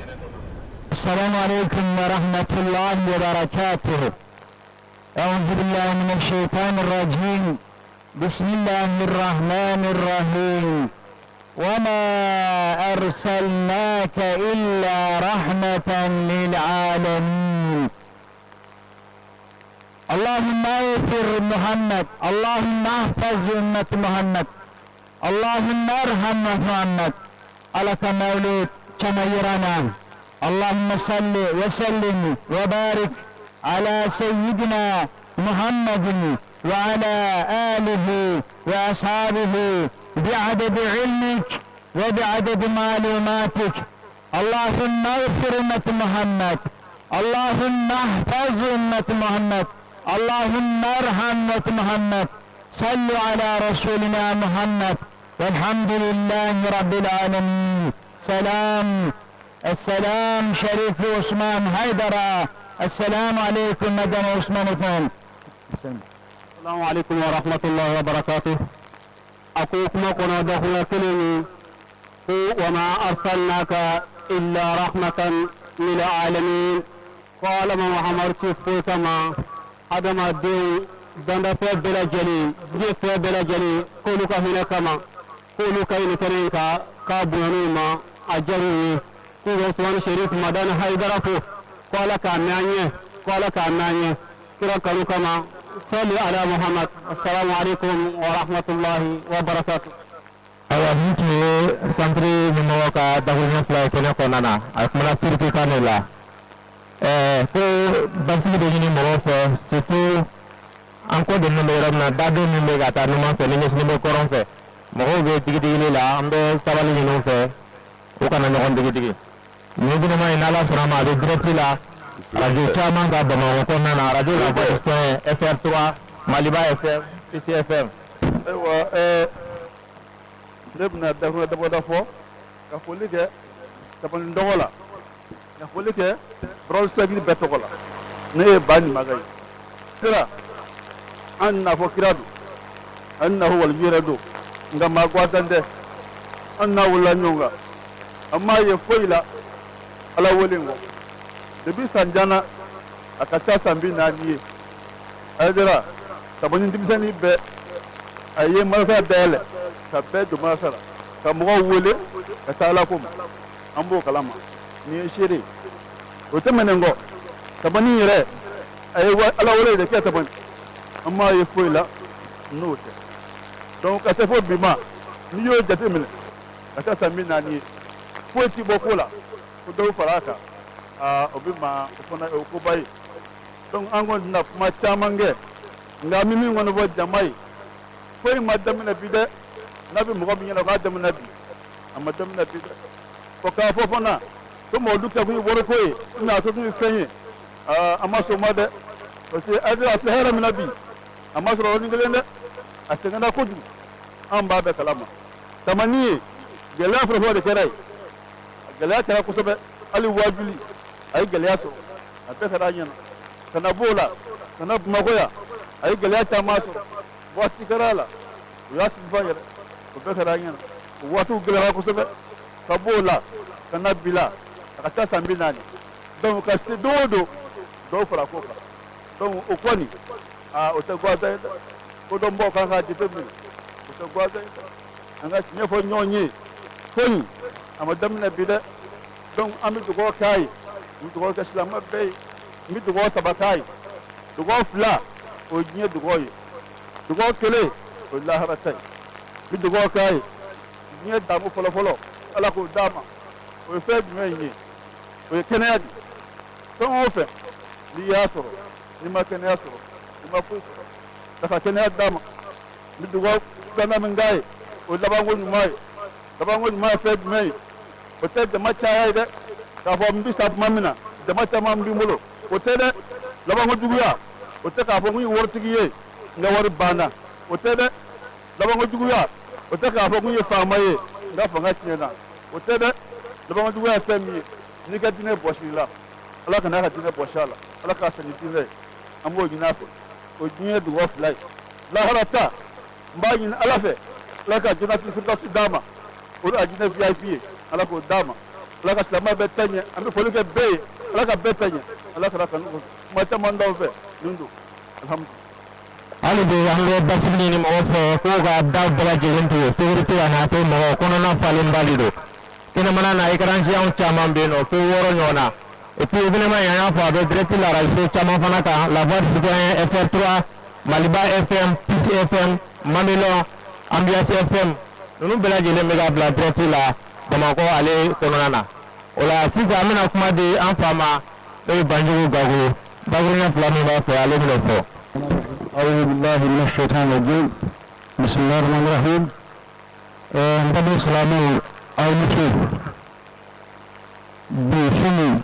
السلام عليكم ورحمة الله وبركاته. أعوذ بالله من الشيطان الرجيم. بسم الله الرحمن الرحيم. وما أرسلناك إلا رحمة للعالمين. اللهم اغفر محمد، اللهم احفظ أمة محمد، اللهم ارحم محمد. على مولود كما يرانا. اللهم صل وسلم وبارك على سيدنا محمد وعلى آله وأصحابه بعدد علمك وبعدد معلوماتك. اللهم اغفر أمة محمد، اللهم احفظ أمة محمد، اللهم ارحم أمة محمد. صلوا على رسولنا محمد والحمد لله رب العالمين. سلام السلام شريف عثمان حيدرة. السلام عليكم مدن عثمان اثنين. السلام عليكم ورحمة الله وبركاته. أقوكم قنا دخل كلمي وما أرسلناك إلا رحمة للعالمين. قال محمد كما عدم الدين دند بلا جلي جف بلا جلي كلك هنا كما كلك إن كريك كابوني ما أجري كل عثمان شريف مدن حيدر قال كامانية قال كامانية كرا كما صلوا على محمد. السلام عليكم ورحمة الله وبركاته. Ayiwa nin tun ye santiri ɲɛmɔgɔ ka dakuruɲɛ fila ye kɛnɛ kɔnɔna na a kumana turiki kan de la. Ko basigi bɛ ɲini mɔgɔw fɛ, surtout an kɔ donnen bɛ yɔrɔ min na, daden min bɛ ka taa numan fɛ ni ɲɛsinnen bɛ kɔrɔn fɛ, mɔgɔw bɛ digidigili la. An bɛ sabali ɲini u fɛ, u kana ɲɔgɔn digidigi. Nin événement in, n'Ala sɔnna ma, a bɛ direct la radio caman ka Bamakɔ kɔnɔna na: radio La Voix du Citoyen, FR3, Maliba FM, PCFM. Ayiwa, ne bɛna dakuruɲɛ damadɔ fɔ ka foli kɛ Tabani tɔgɔ la, ka foli kɛ Barawuli cercle bɛɛ tɔgɔ la. Ne ye Ba Ɲumaga ye. Kira, an n'a fɔ kira don, an n'a fɔ waliju yɛrɛ don, nka maa gansan tɛ. An n'a wolola ɲɔgɔn kan, an m'a ye foyi la Ala wele kɔ depuis san jan na, a ka ca san 40 ye. Ayidara Tabani denmisɛnnin bɛɛ, a ye madrasa dayɛlɛ ka bɛɛ don madrasa la, ka mɔgɔw wele ka taa Ala ko ma. An b'o kalama, nin ye seere ye. O tɛmɛnen kɔ, Tabani yɛrɛ, a ye Ala wele de kɛ Tabani, an m'a ye foyi la n'o tɛ. Donc ka se fo bi ma, n'i y'o jateminɛ, ka taa san 40 ye, foyi ti bɔ ko la ko dɔw fara a kan. Aa, o bɛ ma, o fana o ye koba ye. Donc an kɔni tɛna kuma caman kɛ, nka an bɛ min kɔni fɔ jama ye, foyi ma daminɛ bi dɛ. N'a bɛ mɔgɔ min ɲɛna k'a daminɛ bi, a ma daminɛ bi dɛ. Fɔ k'a fɔ fana ko mɔgɔ kɛ kun ye wariko ye, a tun ye fɛn ye, aa, an ma sɔn o ma dɛ, parce que a filɛ hɛrɛ min na bi, a ma sɔrɔ yɔrɔnin kelen dɛ, a sɛgɛnna kojugu, an b'a bɛɛ kalama. Tamani ye gɛlɛya fɔlɔfɔlɔ de kɛra yen, a gɛlɛya kɛra kosɛbɛ. Hali wajuli, a ye gɛlɛya sɔrɔ, a bɛɛ kɛra a ɲɛna. Ka na b'o la ka na Bamakɔ yan, a ye gɛlɛya caman sɔrɔ. Waati kɛra a la, u y'a sinfa yɛrɛ, o bɛɛ kɛra a ɲɛna. O waatiw gɛlɛyara kosɛbɛ. Ka b'o la ka na bi la, a ka ca san 40. Donc ka se don o don, dɔw fara ko kan. Donc o kɔni, aa, o tɛ gansan ye dɛ. Ko dɔnbaaw kan k'a jateminɛ, o tɛ gansan ye dɛ. An ka tiɲɛ fɔ ɲɔgɔn ye, ko in a ma daminɛ bi dɛ. Donc an bɛ dugawu k'a ye, n bɛ dugawu kɛ silamɛ bɛɛ ye. N bɛ dugawu saba k'a ye. Dugawu fila, o ye diɲɛ dugawu ye, dugawu kelen, o ye lahara ta ye. N bɛ dugawu k'a ye, diɲɛ damu fɔlɔfɔlɔ, Ala k'o d'a ma. O ye fɛn jumɛn ye? O ye kɛnɛya de. Fɛn o fɛn n'i y'a sɔrɔ, n'i ma kɛnɛya sɔrɔ, i ma foyi sɔrɔ. Ka ka kɛnɛya d'a ma. N bɛ dugawu filanan min k'a ye, o ye labanko ɲuman ye. Labanko ɲuman ye fɛn jumɛn ye? O tɛ jama caya ye dɛ, k'a fɔ n bɛ sa tuma min na, jama caman b'i bolo, o tɛ dɛ. Labanko juguya, o tɛ k'a fɔ n ye waritigi ye, n ka wari banna, o tɛ dɛ. Labanko juguya, o tɛ k'a fɔ n ye faama ye, n ka fanga tiɲɛna, o tɛ dɛ. Labanko juguya ye fɛn min ye, n'i ka diinɛ bɔsi la, Ala kana a ka diinɛ bɔsi a la, Ala k'a sa ni diinɛ ye. An b'o ɲini a fɛ. O diɲɛ dugawu fila ye. Lahara ta, n b'a ɲini Ala fɛ, Ala ka jannati firdausi d'a ma. O de alijinɛ VIP ye, Ala k'o d'a ma. Ala ka silamɛ bɛɛ ta ɲɛ. An bɛ foli kɛ bɛɛ ye, Ala ka bɛɛ ta ɲɛ. Ala kɛra kanu kuma caman d'aw fɛ nin don, alhamdulilah. Hali bi an bɛ basigi ɲini mɔgɔw fɛ k'u ka da bɛɛ lajɛlen tugu, sécurité a n'a to mɔgɔ kɔnɔna falenba de don. Kɛnɛmana na, écran géant caman bɛ yen nɔ, fo 6 ɲɔgɔn na. Et puis événement in, an y'a fɔ, a bɛ direct la radio caman fana kan: La Voix du Citoyen, FR3, Maliba FM, Peace FM, Mamelon, Ambiance FM. Ninnu bɛɛ lajɛlen bɛ ka bila direct la Bamakɔ ale kɔnɔna na. O la sisan, an bɛna kuma di an fa ma, n'o ye Banjugu Gaku. Dakuruɲɛ fila min b'a fɛ, ale bɛn'o fɔ. أعوذ بالله من الشيطان الرجيم، بسم الله الرحمن الرحيم. N baden silamɛw, aw ni ce. Bi sini,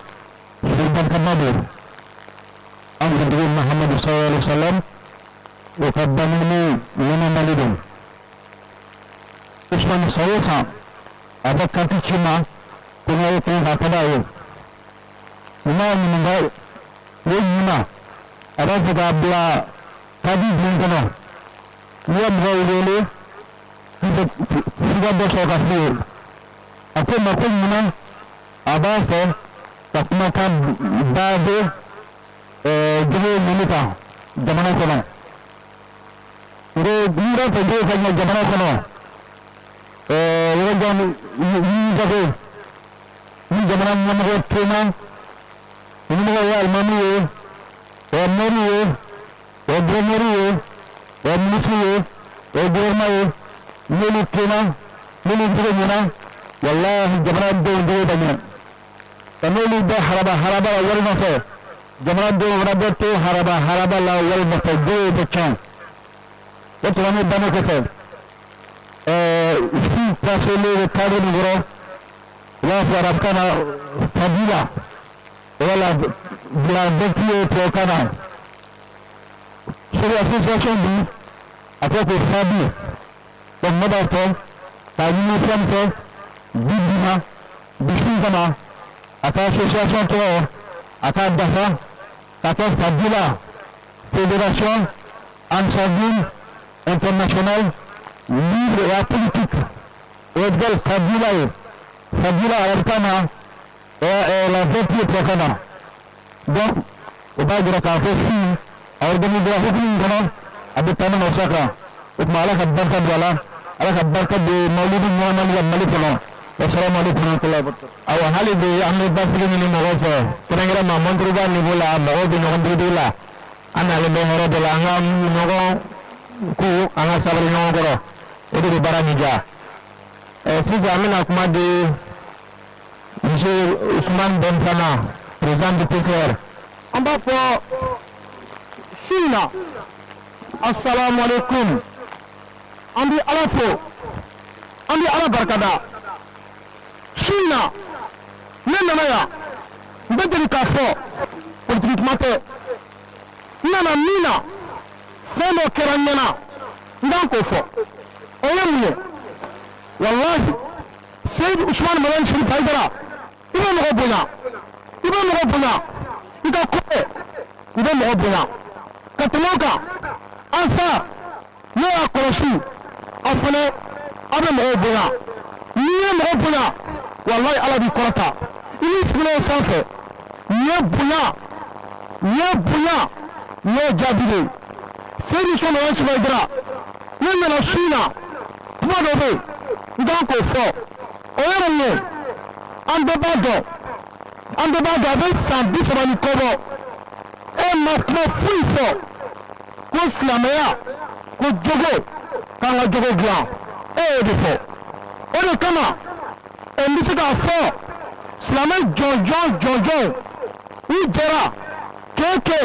su barikama don. An kuntigi Mahamadu sallallahu alaihi wa sallam, o ka bangeni ɲɛnamali don. Usman, san o san a bɛ carte ci ma ko n ka kɛ k'a ka d'a ye. N m'a ɲininka o ɲuman, a b'a fɛ k'a bila kadi jumɛn kɔnɔ. N'i ye mɔgɔw wele k'i bɛ f'i ka dɔ sɔrɔ ka f'u ye. A ko ma ko ɲuman, a b'a fɛ ka kumakan basé jogo ɲini kan jamana kɔnɔ. N ko n'i b'a fɛ jogo ka ɲɛ jamana kɔnɔ, yɔrɔ jan ni jago ni jamana ɲɛmɔgɔ tema, ɲɛmɔgɔ ye alimami ye, o ye maire ye, o ye gouverneur ye, o ye ministre ye, o ye gouvernement ye, n'olu tema, n'olu jogo ɲɛna, walahi jamana denw jogo bɛ ɲɛ. Ka n'olu bɛɛ haraba haraba la wari nɔfɛ, jamanadenw fana bɛ to haraba haraba la wari nɔfɛ, dɔw bɛ tiɲɛ. O tɛmɛnen bannen kɔfɛ, si paselen bɛ cadre min kɔrɔ, u b'a fɔ arabukan na fadila, wala la vertu ye tubabukan na. Segu association dun a tɔgɔ ko fadi. Donc ne b'a fɔ k'a ɲini fɛn fɛ bi bi na bi su kama, a ka association tɔgɔ a k'a dafa k'a kɛ Fadila Fédération Ansardine Internationale Libre et Apolitique. O ye bɛl Fadila ye. Fadila arabukan na, la vertu ye tubabukan na. Donc o b'a jira k'a fɔ su a organisera hukumu min kɔnɔ, a bɛ taa n'o sira kan. O tuma Ala ka barika don a la, Ala ka barika don mawuludu ɲɛnamali la Mali kɔnɔ. Wasalamu aleykum warahmatulahi wabarakatuh. Ayiwa, hali bi an bɛ basigi ɲini mɔgɔw fɛ, kɛrɛnkɛrɛn ma mɔnturuba niveau la, mɔgɔw bɛ ɲɔgɔn digidigi la. An nalen bɛ hɛrɛ de la, an ka ɲɔgɔn ku, an ka sabali ɲɔgɔn kɔrɔ, o de bɛ baara nin diya. Sisan an bɛna kuma di monsieur Ousmane Benfana, président du PCR. An b'a fɔ su in na asalamu aleykum. An bɛ Ala fo, an bɛ Ala barikada su in na. Ne nana yan, n bɛ deli k'a fɔ, politiki kuma tɛ. N nana min na, fɛn dɔ kɛra n ɲɛna, n kan k'o fɔ. O ye mun ye? Walahi, Seyidu Usumani Madani Sherif Hayidara, i bɛ mɔgɔ bonya, i bɛ mɔgɔ bonya, i ka ko i bɛ mɔgɔ bonya ka tɛmɛ o kan. An sa ne y'a kɔlɔsi, aw fana aw bɛ mɔgɔw bonya. N'i ye mɔgɔ bonya, walahi Ala b'i kɔrɔta. I n'i sigilen o sanfɛ, nin ye bonya, nin ye bonya, nin y'o jaabi de ye. Seyidu Usumani Madani Sherif Hayidara, ne nana su in na, kuma dɔ bɛ yen n kan k'o fɔ. O ye mun ye? An bɛɛ b'a dɔn, an bɛɛ b'a dɔn, a bɛ san 30 ni kɔ bɔ, e ma kuma foyi fɔ ko silamɛya ko jogo, k'an ka jogo dilan. E y'o de fɔ. O de kama n bɛ se k'a fɔ silamɛ jɔnjɔn jɔnjɔn u jɛra k'e kɛ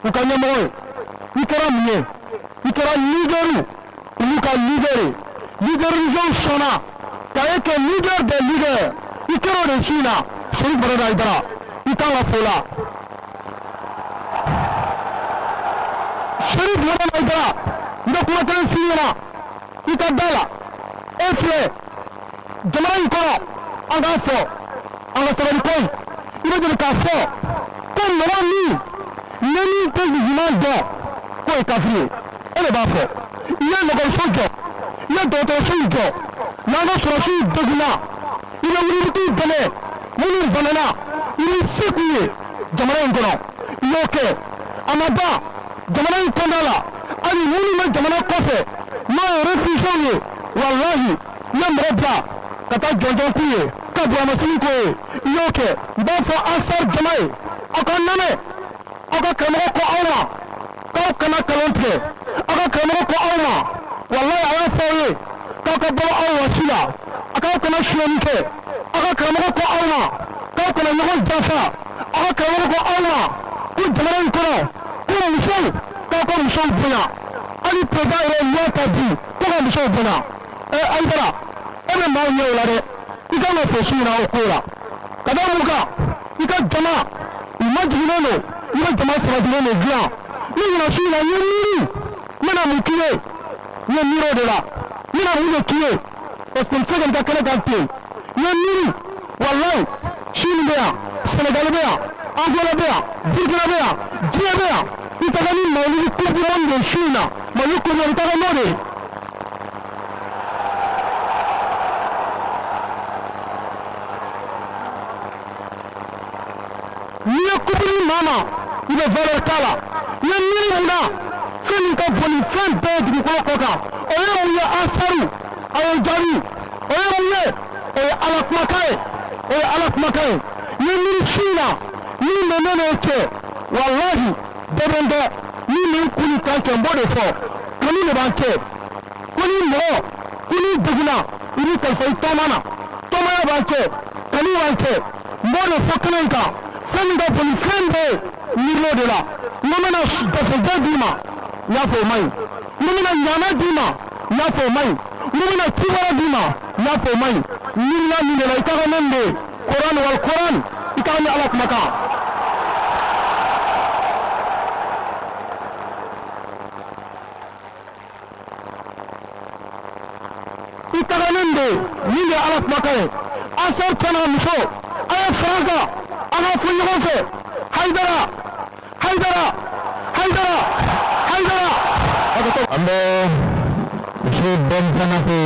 u ka ɲɛmɔgɔ ye. I kɛra mun ye? I kɛra leader, olu ka leader ye. Leader religieux sɔnna ka e kɛ leader des leaders. I kɛra o de su in na. Cherif Madani Hayidara, i kan ka fo la. Cherif Madani Hayidara, n bɛ kuma kelen f'i ɲɛna, i ka da la. E filɛ jamana in kɔnɔ, an k'a fɔ, an ka sabali koyi. I bɛ deli k'a fɔ ko mɔgɔ min ne min tɛ ɲuman dɔn k'o ye kafiri ye, e de b'a fɔ. I ye lakɔliso jɔ, i ye dɔgɔtɔrɔsow jɔ, n'an ka sɔrɔdasiw degunna, i bɛ wuli i bɛ t'u dɛmɛ. Minnu banana, i b'i se k'u ye jamana in kɔnɔ, i y'o kɛ. A ma ban jamana in kɔnɔna la, hali minnu bɛ jamana kɔfɛ n'o ye réfugiés ye, walahi i ye mɔgɔ bila ka taa jɔnjɔn k'u ye, ka bonyamasegin k'o ye, i y'o kɛ. N b'a fɔ Ansar jama ye, aw ka lamɛn, aw ka karamɔgɔ ko aw ma k'aw kana nkalon tigɛ. Aw ka karamɔgɔ ko aw ma, walahi a y'a fɔ aw ye k'aw ka bɔ aw wasi la, a k'aw kana sonyɛni kɛ. Aw ka karamɔgɔ ko aw ma k'aw kana ɲɔgɔn janfa. Aw ka karamɔgɔ ko aw ma ko jamana in kɔnɔ ko musow, k'aw ka musow bonya. Hali président yɛrɛ ye loi ta bi ko ka musow bonya. Hayidara, e bɛ maaw ɲɛ o la dɛ. I kan ka fo su in na o ko la. Ka da mun kan? I ka jama u majiginnen don, i bɛ jama sabatilen de dilan. Ne nana su in na, n ye miiri n bɛna mun k'i ye, n ye miiri o de la, n bɛna mun de k'i ye, parce que n tɛ se ka n ta kɛnɛ kan ten. N ye miiri, walayi Chine bɛ yan, Sénégal bɛ yan, Angola bɛ yan, Burkina bɛ yan, diɲɛ bɛ yan. I taga ni mawuludu coupe du monde de su in na, mawuludu coupe du monde, i taga n'o de ye. N'i ye coupe di maa ma, i bɛ valeur k'a la. I ye miiri mun na, fɛn min ka bon ni fɛn bɛɛ ye dugukolo kɔ kan, o ye mun ye? Ansaru, a y'o jaabi. O ye mun ye? O ye Ala kumakan ye, o ye Ala kumakan ye. I ye miiri su in na min bɛ ne n'o cɛ, walahi bɛɛ bɛ n dɔn, min bɛ n kun ni kan cɛ, n b'o de fɔ. Kanu de b'an cɛ. Ko ni mɔgɔ ko n'i degunna, i b'i kalifa i tɔma na. Tɔmaya b'an cɛ, kanu b'an cɛ. N b'o de fɔ kɛnɛ in kan, fɛn min ka bon ni fɛn bɛɛ ye, n miirila o de la. N ko n bɛna dafejɛ d'i ma, n y'a fɔ o man ɲi. N ko n bɛna ɲaamɛ d'i ma, n y'a fɔ o man ɲi. N ko n bɛna ci wɛrɛ d'i ma, n y'a fɔ o man ɲi. N miirila min de la, i ka kan ne de ye Koran wal Koran, i ka kan ni Ala kumakan. I ka kan ni de min de ye Ala kumakan ye. Ansar cɛ n'a muso, a ye fara an kan, an k'a fɔ ɲɔgɔn fɛ: Hayidara, Hayidara, Hayidara, Hayidara. An bɛ monsieur Ben fana fo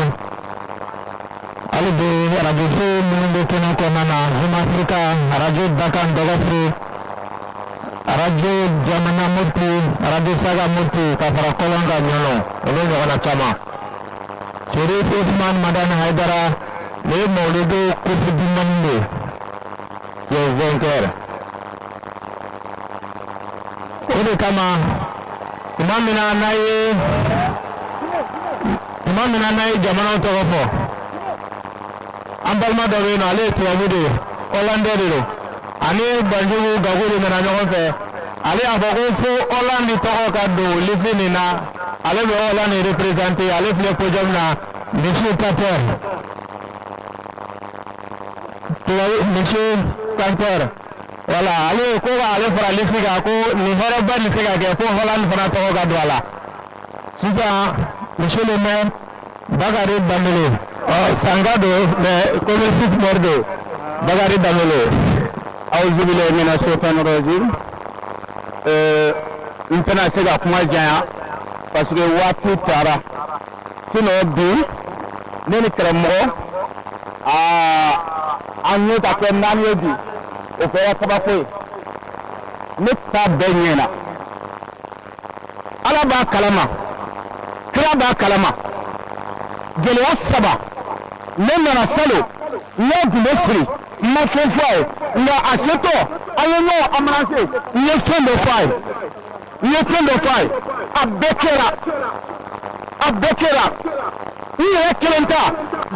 hali bi, arajoso minnu bɛ kɛnɛ kɔnɔna na: Zoom Africa, arajo Dakan Dɔgɔfuru, arajo Jamana Mopti, arajo Saga Mopti, ka fara Kɔlɔn kan Ɲɔnɔ, olu ɲɔgɔnna caman. Cherif Ousmane Madani Haidara, nin ye Mawuludu coupe du monde de ye vainqueur. O de kama tuma min na n'a ye jamanaw tɔgɔ fɔ, an balima dɔ bɛ yen nɔ, ale ye tubabu de ye, hollandais de don, ani Banjugu Gaku de nana ɲɔgɔn fɛ. Ale y'a fɔ ko fo Hollande tɔgɔ ka don liste nin na, ale bɛ Hollande représenter. Ale filɛ podium na, monsieur Carter, tubabu, monsieur Carter. Voilà, ale ko k'ale fara liste kan, ko nin hɛrɛba nin se ka kɛ ko Hollande fana tɔgɔ ka don a la. Sisan, monsieur le maire Bakary Danbele, ɔ Sanka don, mais commune 6 maire don, Bakary Danbele. Awuzubilayi mina sotani rajim. N tɛna se ka kuma janya parce que waati taara. Sinon bi ne ni karamɔgɔ, aa, an ye ka kɛ naani ye bi, o kɛra kabako ye. Ne ta bɛɛ ɲɛna, Ala b'a kalama, kira b'a kalama. Gɛlɛya saba ne nana salon, n y'a gundo siri, n ma fɛn fɔ a ye, nka a setɔ an ye ɲɔgɔn embrasser, n ye fɛn dɔ fɔ a ye, n ye fɛn dɔ fɔ a ye, a bɛɛ kɛra, a bɛɛ kɛra. N yɛrɛ kelen ta,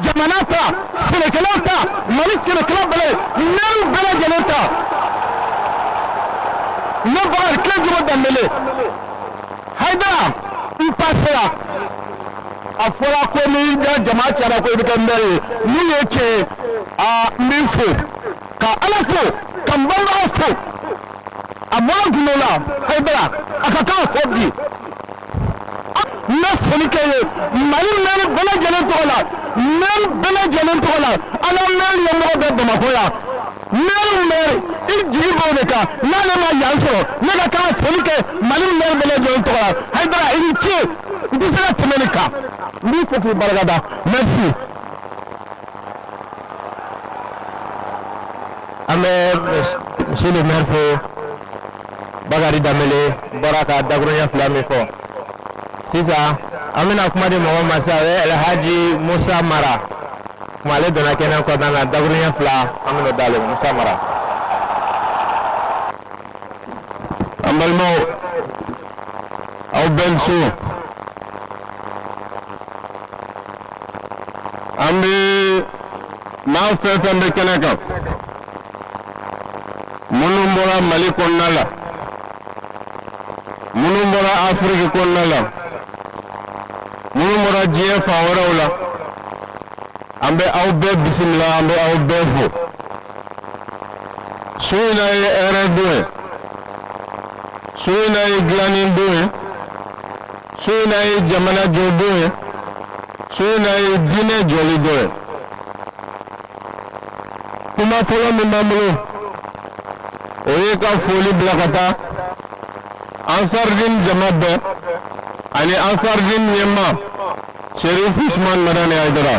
jamana ta, sɛnɛkɛlaw ta, Mali sɛnɛkɛlaw bɛɛ, maire bɛɛ lajɛlen ta. Ne Bakari Kilejugu Danbele Hayidara, n passera. A fɔra ko ni ka jama cayara ko i bɛ kɛ maire ye. N'u ye tiɲɛ ye, aa, n b'i fo ka Ala fo ka n bangebagaw fo. A bɔra gundo la, Hayidara, a ka kan ka fɔ bi. N bɛ foli kɛ ye Mali maire bɛɛ lajɛlen tɔgɔ la, maire bɛɛ lajɛlen tɔgɔ la, an ka maire ɲɛmɔgɔ bɛ Bamakɔ yan. Maire, maire, i jigi b'o de kan. N'ale ma yan sɔrɔ, ne ka kan ka foli kɛ Mali maire bɛɛ lajɛlen tɔgɔ la. Hayidara, i ni ce, n tɛ se ka tɛmɛ nin kan. N b'i fo k'i barikada, merci. An bɛ monsieur le maire fo, Bakary Danbele bɔra ka dakuruɲɛ fila min fɔ. Sisan an bɛna kuma di mɔgɔ ma sisan, o ye Alhaji Musa Mara. Kuma ale donna kɛnɛ kɔnɔna na, dakuruɲɛ fila an bɛna d'ale ma, Musa Mara. An balimaw, aw bɛɛ ni su. An bɛ maa fɛn fɛn bɛ kɛnɛ kan, minnu bɔra Mali kɔnɔna la, minnu bɔra Afiriki kɔnɔna la, minnu bɔra diɲɛ fan wɛrɛw la, an bɛ aw bɛɛ bisimila, an bɛ aw bɛɛ fo. Su in na ye hɛrɛ don ye, su in na ye dilanni don ye, su in na ye jamana jɔ don ye, su in na ye diinɛ jɔli don ye. Kuma fɔlɔ min b'an bolo, o ye ka foli bila ka taa Ansardine jama bɛɛ ani Ansardine ɲɛmaa Cherif Ousmane Madani Haidara.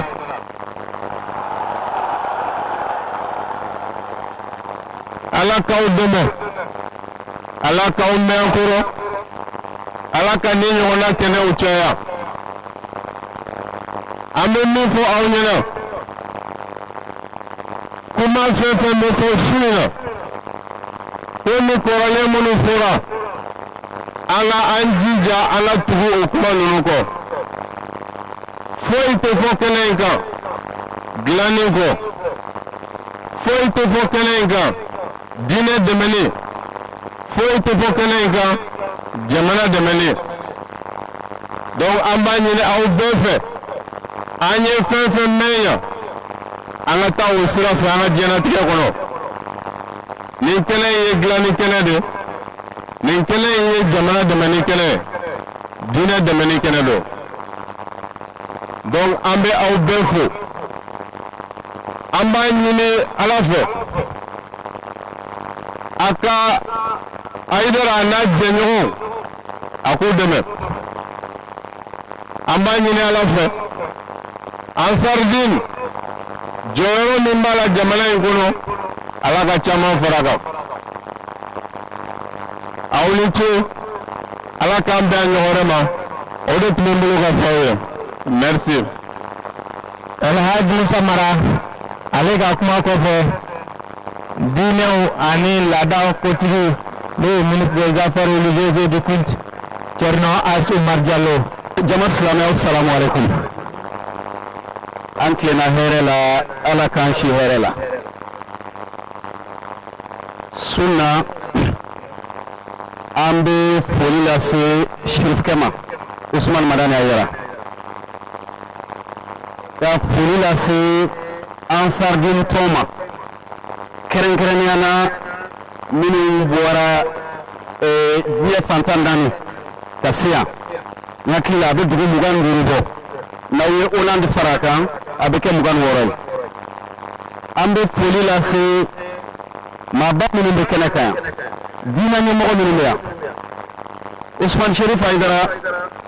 Ala k'aw dɛmɛ, Ala k'aw mɛn an kɔrɔ, Ala ka ni ɲɔgɔnna kɛnɛw caya. An bɛ min fɔ aw ɲɛna, kuma fɛn fɛn bɛ fɔ su in na, ko ni kɔrɔlen minnu fɔra, an ka an jija an ka tugu o kuma ninnu kɔ. Foyi tɛ fɔ kɛnɛ in kan dilanni kɔ. Foyi tɛ fɔ kɛnɛ in kan diinɛ dɛmɛni, foyi tɛ fɔ kɛnɛ in kan jamana dɛmɛni. Donc an b'a ɲini aw bɛɛ fɛ, an ye fɛn fɛn mɛn yan, an ka taa o sira fɛ an ka diɲɛnatigɛ kɔnɔ. Nin kɛnɛ in ye dilanni kɛnɛ de, nin kɛnɛ in ye jamana dɛmɛni kɛnɛ ye, diinɛ dɛmɛni kɛnɛ don. Donc an bɛ aw bɛɛ fo. An b'a ɲini Ala fɛ a ka Hayidara n'a jɛɲɔgɔnw a k'u dɛmɛ. An b'a ɲini Ala fɛ Ansardine jɔyɔrɔ min b'a la jamana in kɔnɔ, Ala ka caman fara a kan. Aw ni ce, Ala k'an bɛn a ɲɔgɔn wɛrɛ ma. O de tun bɛ n bolo ka fɔ aw ye. Merci. Alhaji Musa Mara ale ka kuma kɔfɛ, diinɛw ani laadaw kotigi, n'o ye ministre des Affaires religieuses et du culte, Thierno As Oumar Diallo. Jama silamɛw, salamu alaikum. An tilenna hɛrɛ la, Ala k'an si hɛrɛ la. Sunna an bɛ foli lase sirifukɛ ma, Usumani Madani Hayidara, ka foli lase Ansardine tɔn ma, kɛrɛnkɛrɛnnenya na minnu bɔra diɲɛ fan 14 ka se yan. N hakili la a bɛ dugu 25 bɔ, n'aw ye Hollande fara a kan a bɛ kɛ 26 ye. An bɛ foli lase maaba minnu bɛ kɛnɛ kan yan, diinɛ ɲɛmɔgɔ minnu bɛ yan. Usumani Sherif Hayidara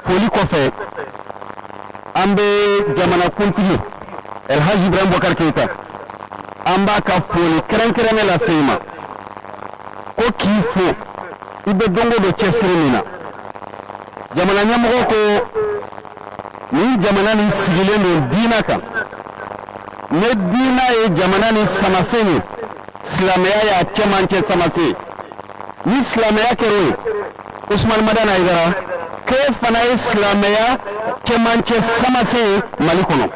foli kɔfɛ, an bɛ jamanakuntigi Elhaji Ibrahim Boubacar Keita, an b'a ka foli kɛrɛnkɛrɛnnen lase i ma, ko k'i fo i bɛ don o don cɛsiri min na. Jamana ɲɛmɔgɔ ko nin jamana nin sigilen don diinɛ kan, ne diinɛ ye jamana nin samasen ye, silamɛya y'a cɛmancɛ samasen. Ni silamɛya kɛra o ye, Usumani Madani Hayidara, k'e fana ye silamɛya cɛmancɛ samasen ye Mali kɔnɔ.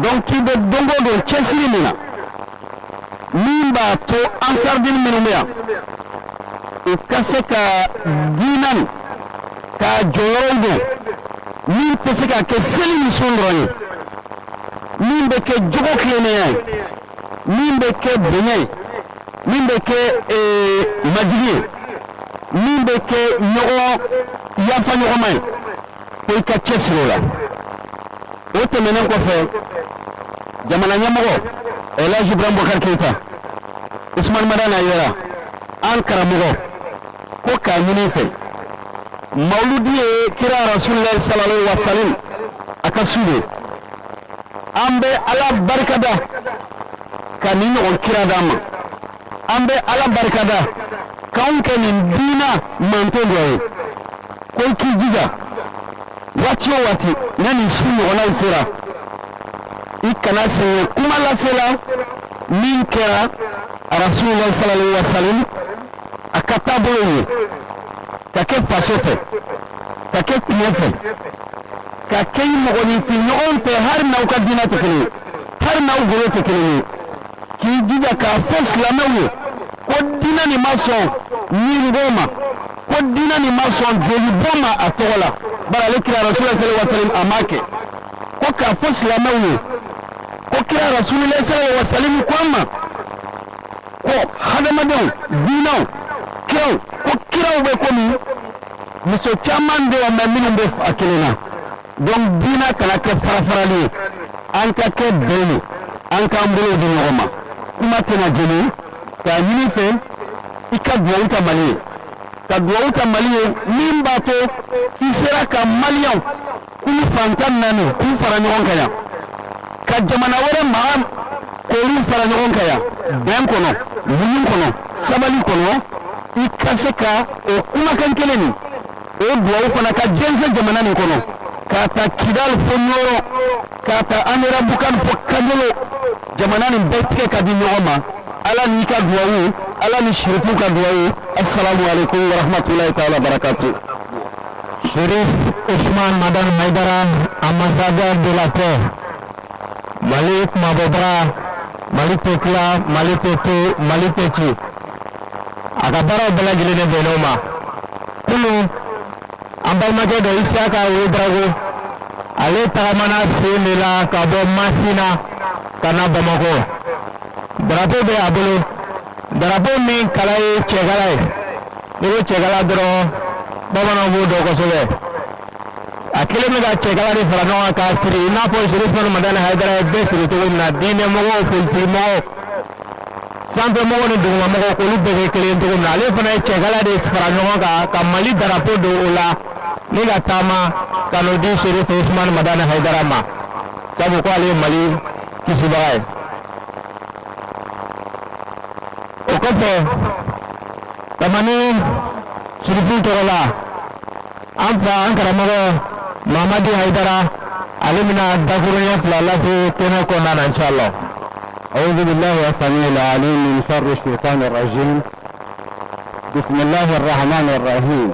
Donc k'i bɛ don o don cɛsiri min na, min b'a to Ansardine minnu bɛ yan, u ka se ka diinɛ nin k'a jɔyɔrɔ don, min tɛ se ka kɛ seli ni sun dɔrɔn ye, min bɛ kɛ jogo tilennenya ye, min bɛ kɛ bonya ye, min bɛ kɛ majigi ye, min bɛ kɛ ɲɔgɔn yafa ɲɔgɔnma ye, ko i ka cɛsiri o la. O tɛmɛnen kɔfɛ, jamana ɲɛmɔgɔ Elhaji Ibrahim Boubacar Keita, Usumani Madani Hayidara, an karamɔgɔ, ko k'a ɲini i fɛ, mawuludi ye kira rasulilayi sallallahu wa salim a ka su de. An bɛ Ala barikada ka nin ɲɔgɔn kira d'an ma. An bɛ Ala barikada k'anw kɛ nin diina manton dɔ ye. Ko i k'i jija waati o waati n'a nin su ɲɔgɔnnaw sera, i kana sɛgɛn kuma lase la min kɛra rasulilayi sallallahu wa salim a ka taabolo ye, ka kɛ faso fɛ, ka kɛ tiɲɛ fɛ, ka kɛ i mɔgɔninfin ɲɔgɔn fɛ, hali n'aw ka diinɛ tɛ kelen ye, hali n'aw golo tɛ kelen ye. K'i jija k'a fɔ silamɛw ye ko diinɛ nin ma sɔn ɲinbɔ ma, ko diinɛ nin ma sɔn jolibɔ ma a tɔgɔ la, bari ale kira rasulilayi sallallahu alaihi wa sallam a m'a kɛ. Ko k'a fɔ silamɛw ye ko kira rasulilayi sallallahu alaihi wa sallam ko an ma ko hadamadenw, diinɛw, kiraw, ko kiraw bɛ komi muso caman de mɛ minnu bɛ a kelen na. Donc diinɛ kana kɛ farafarali ye, an ka kɛ bɛn ye, an k'an bolo di ɲɔgɔn ma. Kuma tɛna jeni, k'a ɲini fɛ i ka duwawu ta Mali ye, ka duwawu ta Mali ye min b'a to i sera ka maliyɛnw kulu fan 14 k'u fara ɲɔgɔn kan yan, ka jamana wɛrɛ maa k'olu fara ɲɔgɔn kan yan, bɛn kɔnɔ, muɲu kɔnɔ, sabali kɔnɔ, i ka se ka o kumakan kelen nin, o duwawu fana ka jɛnsɛn jamana nin kɔnɔ, k'a ta Kidal fo Ɲɔrɔ, k'a ta Anerabukan fo Kajolo, jamana nin bɛɛ tigɛ ka di ɲɔgɔn ma. Ala n'i ka duwawu, Ala ni sirifu ka duwawu. Assalamu alaikum warahmatullahi taala barakatu. Chérif Ousmane Madani Haïdara, ambassadeur de la paix. Mali kumabɔbaga, Mali tɛ tila, Mali tɛ to, Mali tɛ ci. A ka baaraw bɛɛ lajɛlen de bɛnn'o ma. Kunun, an balimakɛ dɔ Isiyaka Ouedraogo, ale tagamana sen de la ka bɔ Masina ka na Bamakɔ. Drapeau bɛ a bolo. Drapeau min kala ye cɛkala ye. N'i ko cɛkala dɔrɔn, bamananw b'o dɔn kosɛbɛ. A kelen bɛ ka cɛkala de fara ɲɔgɔn kan k'a siri i n'a fɔ Chérif Ousmane Madani Haïdara ye bɛɛ siri cogo min na, diinɛ mɔgɔw, politiki mɔgɔw, sanfɛmɔgɔw ni dugumamɔgɔw, k'olu bɛɛ kɛ kelen cogo min na, ale fana ye cɛkala de fara ɲɔgɔn kan ka Mali drapeau don o la ni ka taama ka n'o di Chérif Ousmane Madani Haïdara ma, sabu ko ale ye Mali kisibaga ye. O kɔfɛ, Tamani Chérifu tɔgɔ la, an fa an karamɔgɔ Mamadi Haïdara, ale bɛna dakuruɲɛ 2 lase kɛnɛ kɔnɔna na inshallah. أعوذ بالله السميع العليم من شر الشيطان الرجيم. بسم الله الرحمن الرحيم.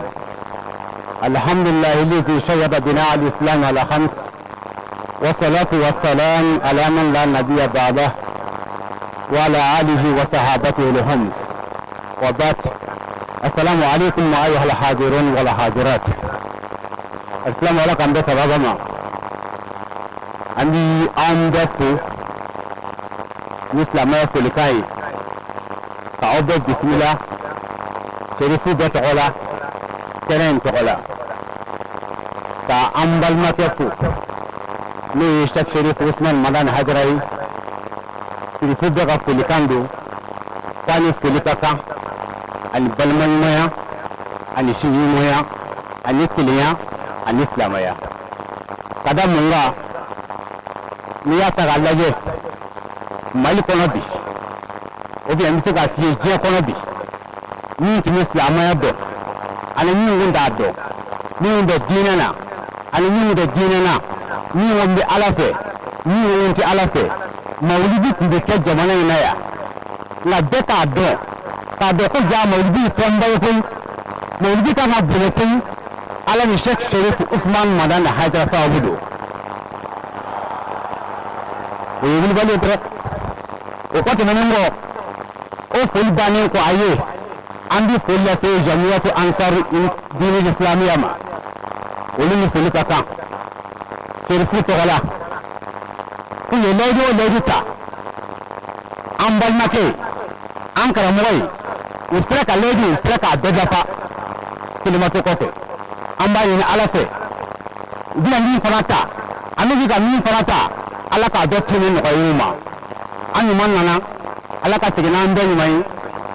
الحمد لله الذي شيد بناء الإسلام على 5، والصلاة والسلام على من لا نبي بعده وعلى آله وصحابته الخمس. وبعد، السلام عليكم أيها الحاضرون والحاضرات. السلام عليكم. بس بابا عندي عندك مثل ما فلكاي تعود بسم الله شريفو بتغلا كرين تغلا كأمبل ما تفو نيشتك شريف عثمان مدان هجري شريفو بقى فلكاندو كان فلكاكا البلمن ميا الشيء ميا الكليا الإسلامية kada munga n'i y'a ta k'a lajɛ Mali kɔnɔ bi, ou bien n bɛ se k'a f'i ye diɲɛ kɔnɔ bi, min tun bɛ silamɛya dɔn ani min kun t'a dɔn, min bɛ diinɛ na ani min tɛ diinɛ na, min kun bɛ Ala fɛ, min kun tɛ Ala fɛ, mawulidi tun bɛ kɛ jamana in na yan. Nka bɛɛ k'a dɔn, k'a dɔn ko ja mawulidi ye fɛnba ye koyi, mawulidi kan ka bonya koyi, Ala ni Cheikh Chérif Ousmane Madani Haïdara sababu don. O ye wulibali ye dɛ. O kɔ tɛmɛnen kɔ, o foli bannen kɔ, a ye an bɛ foli lase Jamiyatu Ansar Diini Islamiya ma, olu ni foli ka kan Chérifu tɔgɔ la. K'u ye layidu o layidu ta an balimakɛ ye, an karamɔgɔ ye, u sera ka layidu, u sera k'a bɛɛ dafa kelen to kɔfɛ. An b'a ɲini Ala fɛ, u bɛna min fana ta, an bɛ ka min fana ta, Ala k'a bɛɛ tiɲɛ nɔgɔya u ma. An ɲuman nana, Ala ka segin n'an bɛɛ ɲuman ye,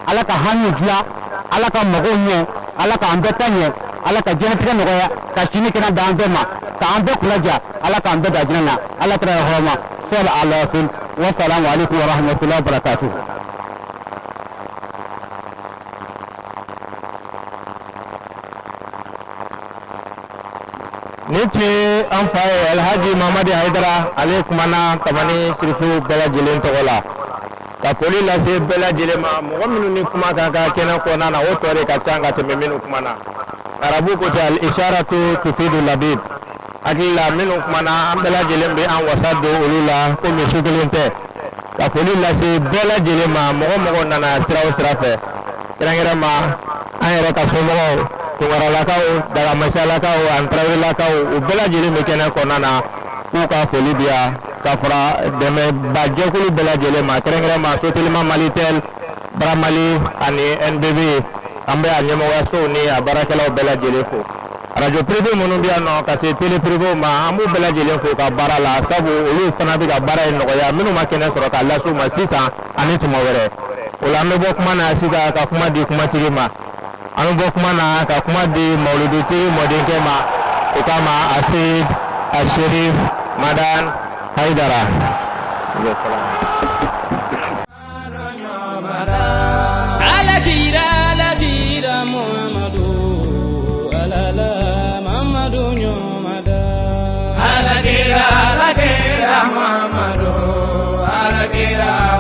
Ala ka hami dilan, Ala ka mago ɲɛ, Ala k'an bɛɛ ta ɲɛ, Ala ka diɲɛlatigɛ nɔgɔya, ka sini kɛnɛ d'an bɛɛ ma, k'an bɛɛ kunnaja, Ala k'an bɛɛ da jinɛ na, Ala kira hɔrɔma sɔli ala rasul. Wa salamu aleykum wa rahmatulahi wa barakatuhu. Nin tun ye an fa ye Alhaji Mamadi Haïdara, ale kumana Tamani Chérifu bɛɛ lajɛlen tɔgɔ la ka foli lase bɛɛ lajɛlen ma. Mɔgɔ minnu ni kuma kan ka kɛnɛ kɔnɔna na, o tɔ de ka ca ka tɛmɛ minnu kumana. Arabu ko ten, al isharatu tufidu labib. Hakili la minnu kumana, an bɛɛ lajɛlen bɛ an wasa don olu la komi su kelen tɛ. Ka foli lase bɛɛ lajɛlen ma, mɔgɔ mɔgɔ nana sira o sira fɛ, kɛrɛnkɛrɛn ma an yɛrɛ ka somɔgɔw, Tunkaralakaw, Dagamasalakaw ani Tarawelelakaw, u bɛɛ lajɛlen bɛ kɛnɛ kɔnɔna na k'u ka foli di yan, ka fara dɛmɛbajɛkulu bɛɛ lajɛlen ma, kɛrɛnkɛrɛn ma Sotelima Malitel, Baramali ani NBB. An bɛ a ɲɛmɔgɔyasow ni a baarakɛlaw bɛɛ lajɛlen fo. Radio privé minnu bɛ yan nɔ ka se télé privé ma, an b'u bɛɛ lajɛlen fo ka baara la, sabu olu fana bɛ ka baara in nɔgɔya minnu ma kɛnɛ sɔrɔ k'a lase u ma sisan ani tuma wɛrɛ. O la an bɛ bɔ kuma na sisan ka kuma di kumatigi ma. An bɛ bɔ kuma na ka kuma di mawuludutigi mɔdenkɛ ma, o kama Asid Asherif Madan Haïdara. Alakira alakira Muhammadu alala Muhammadu nyomada. Alakira alakira Muhammadu alakira.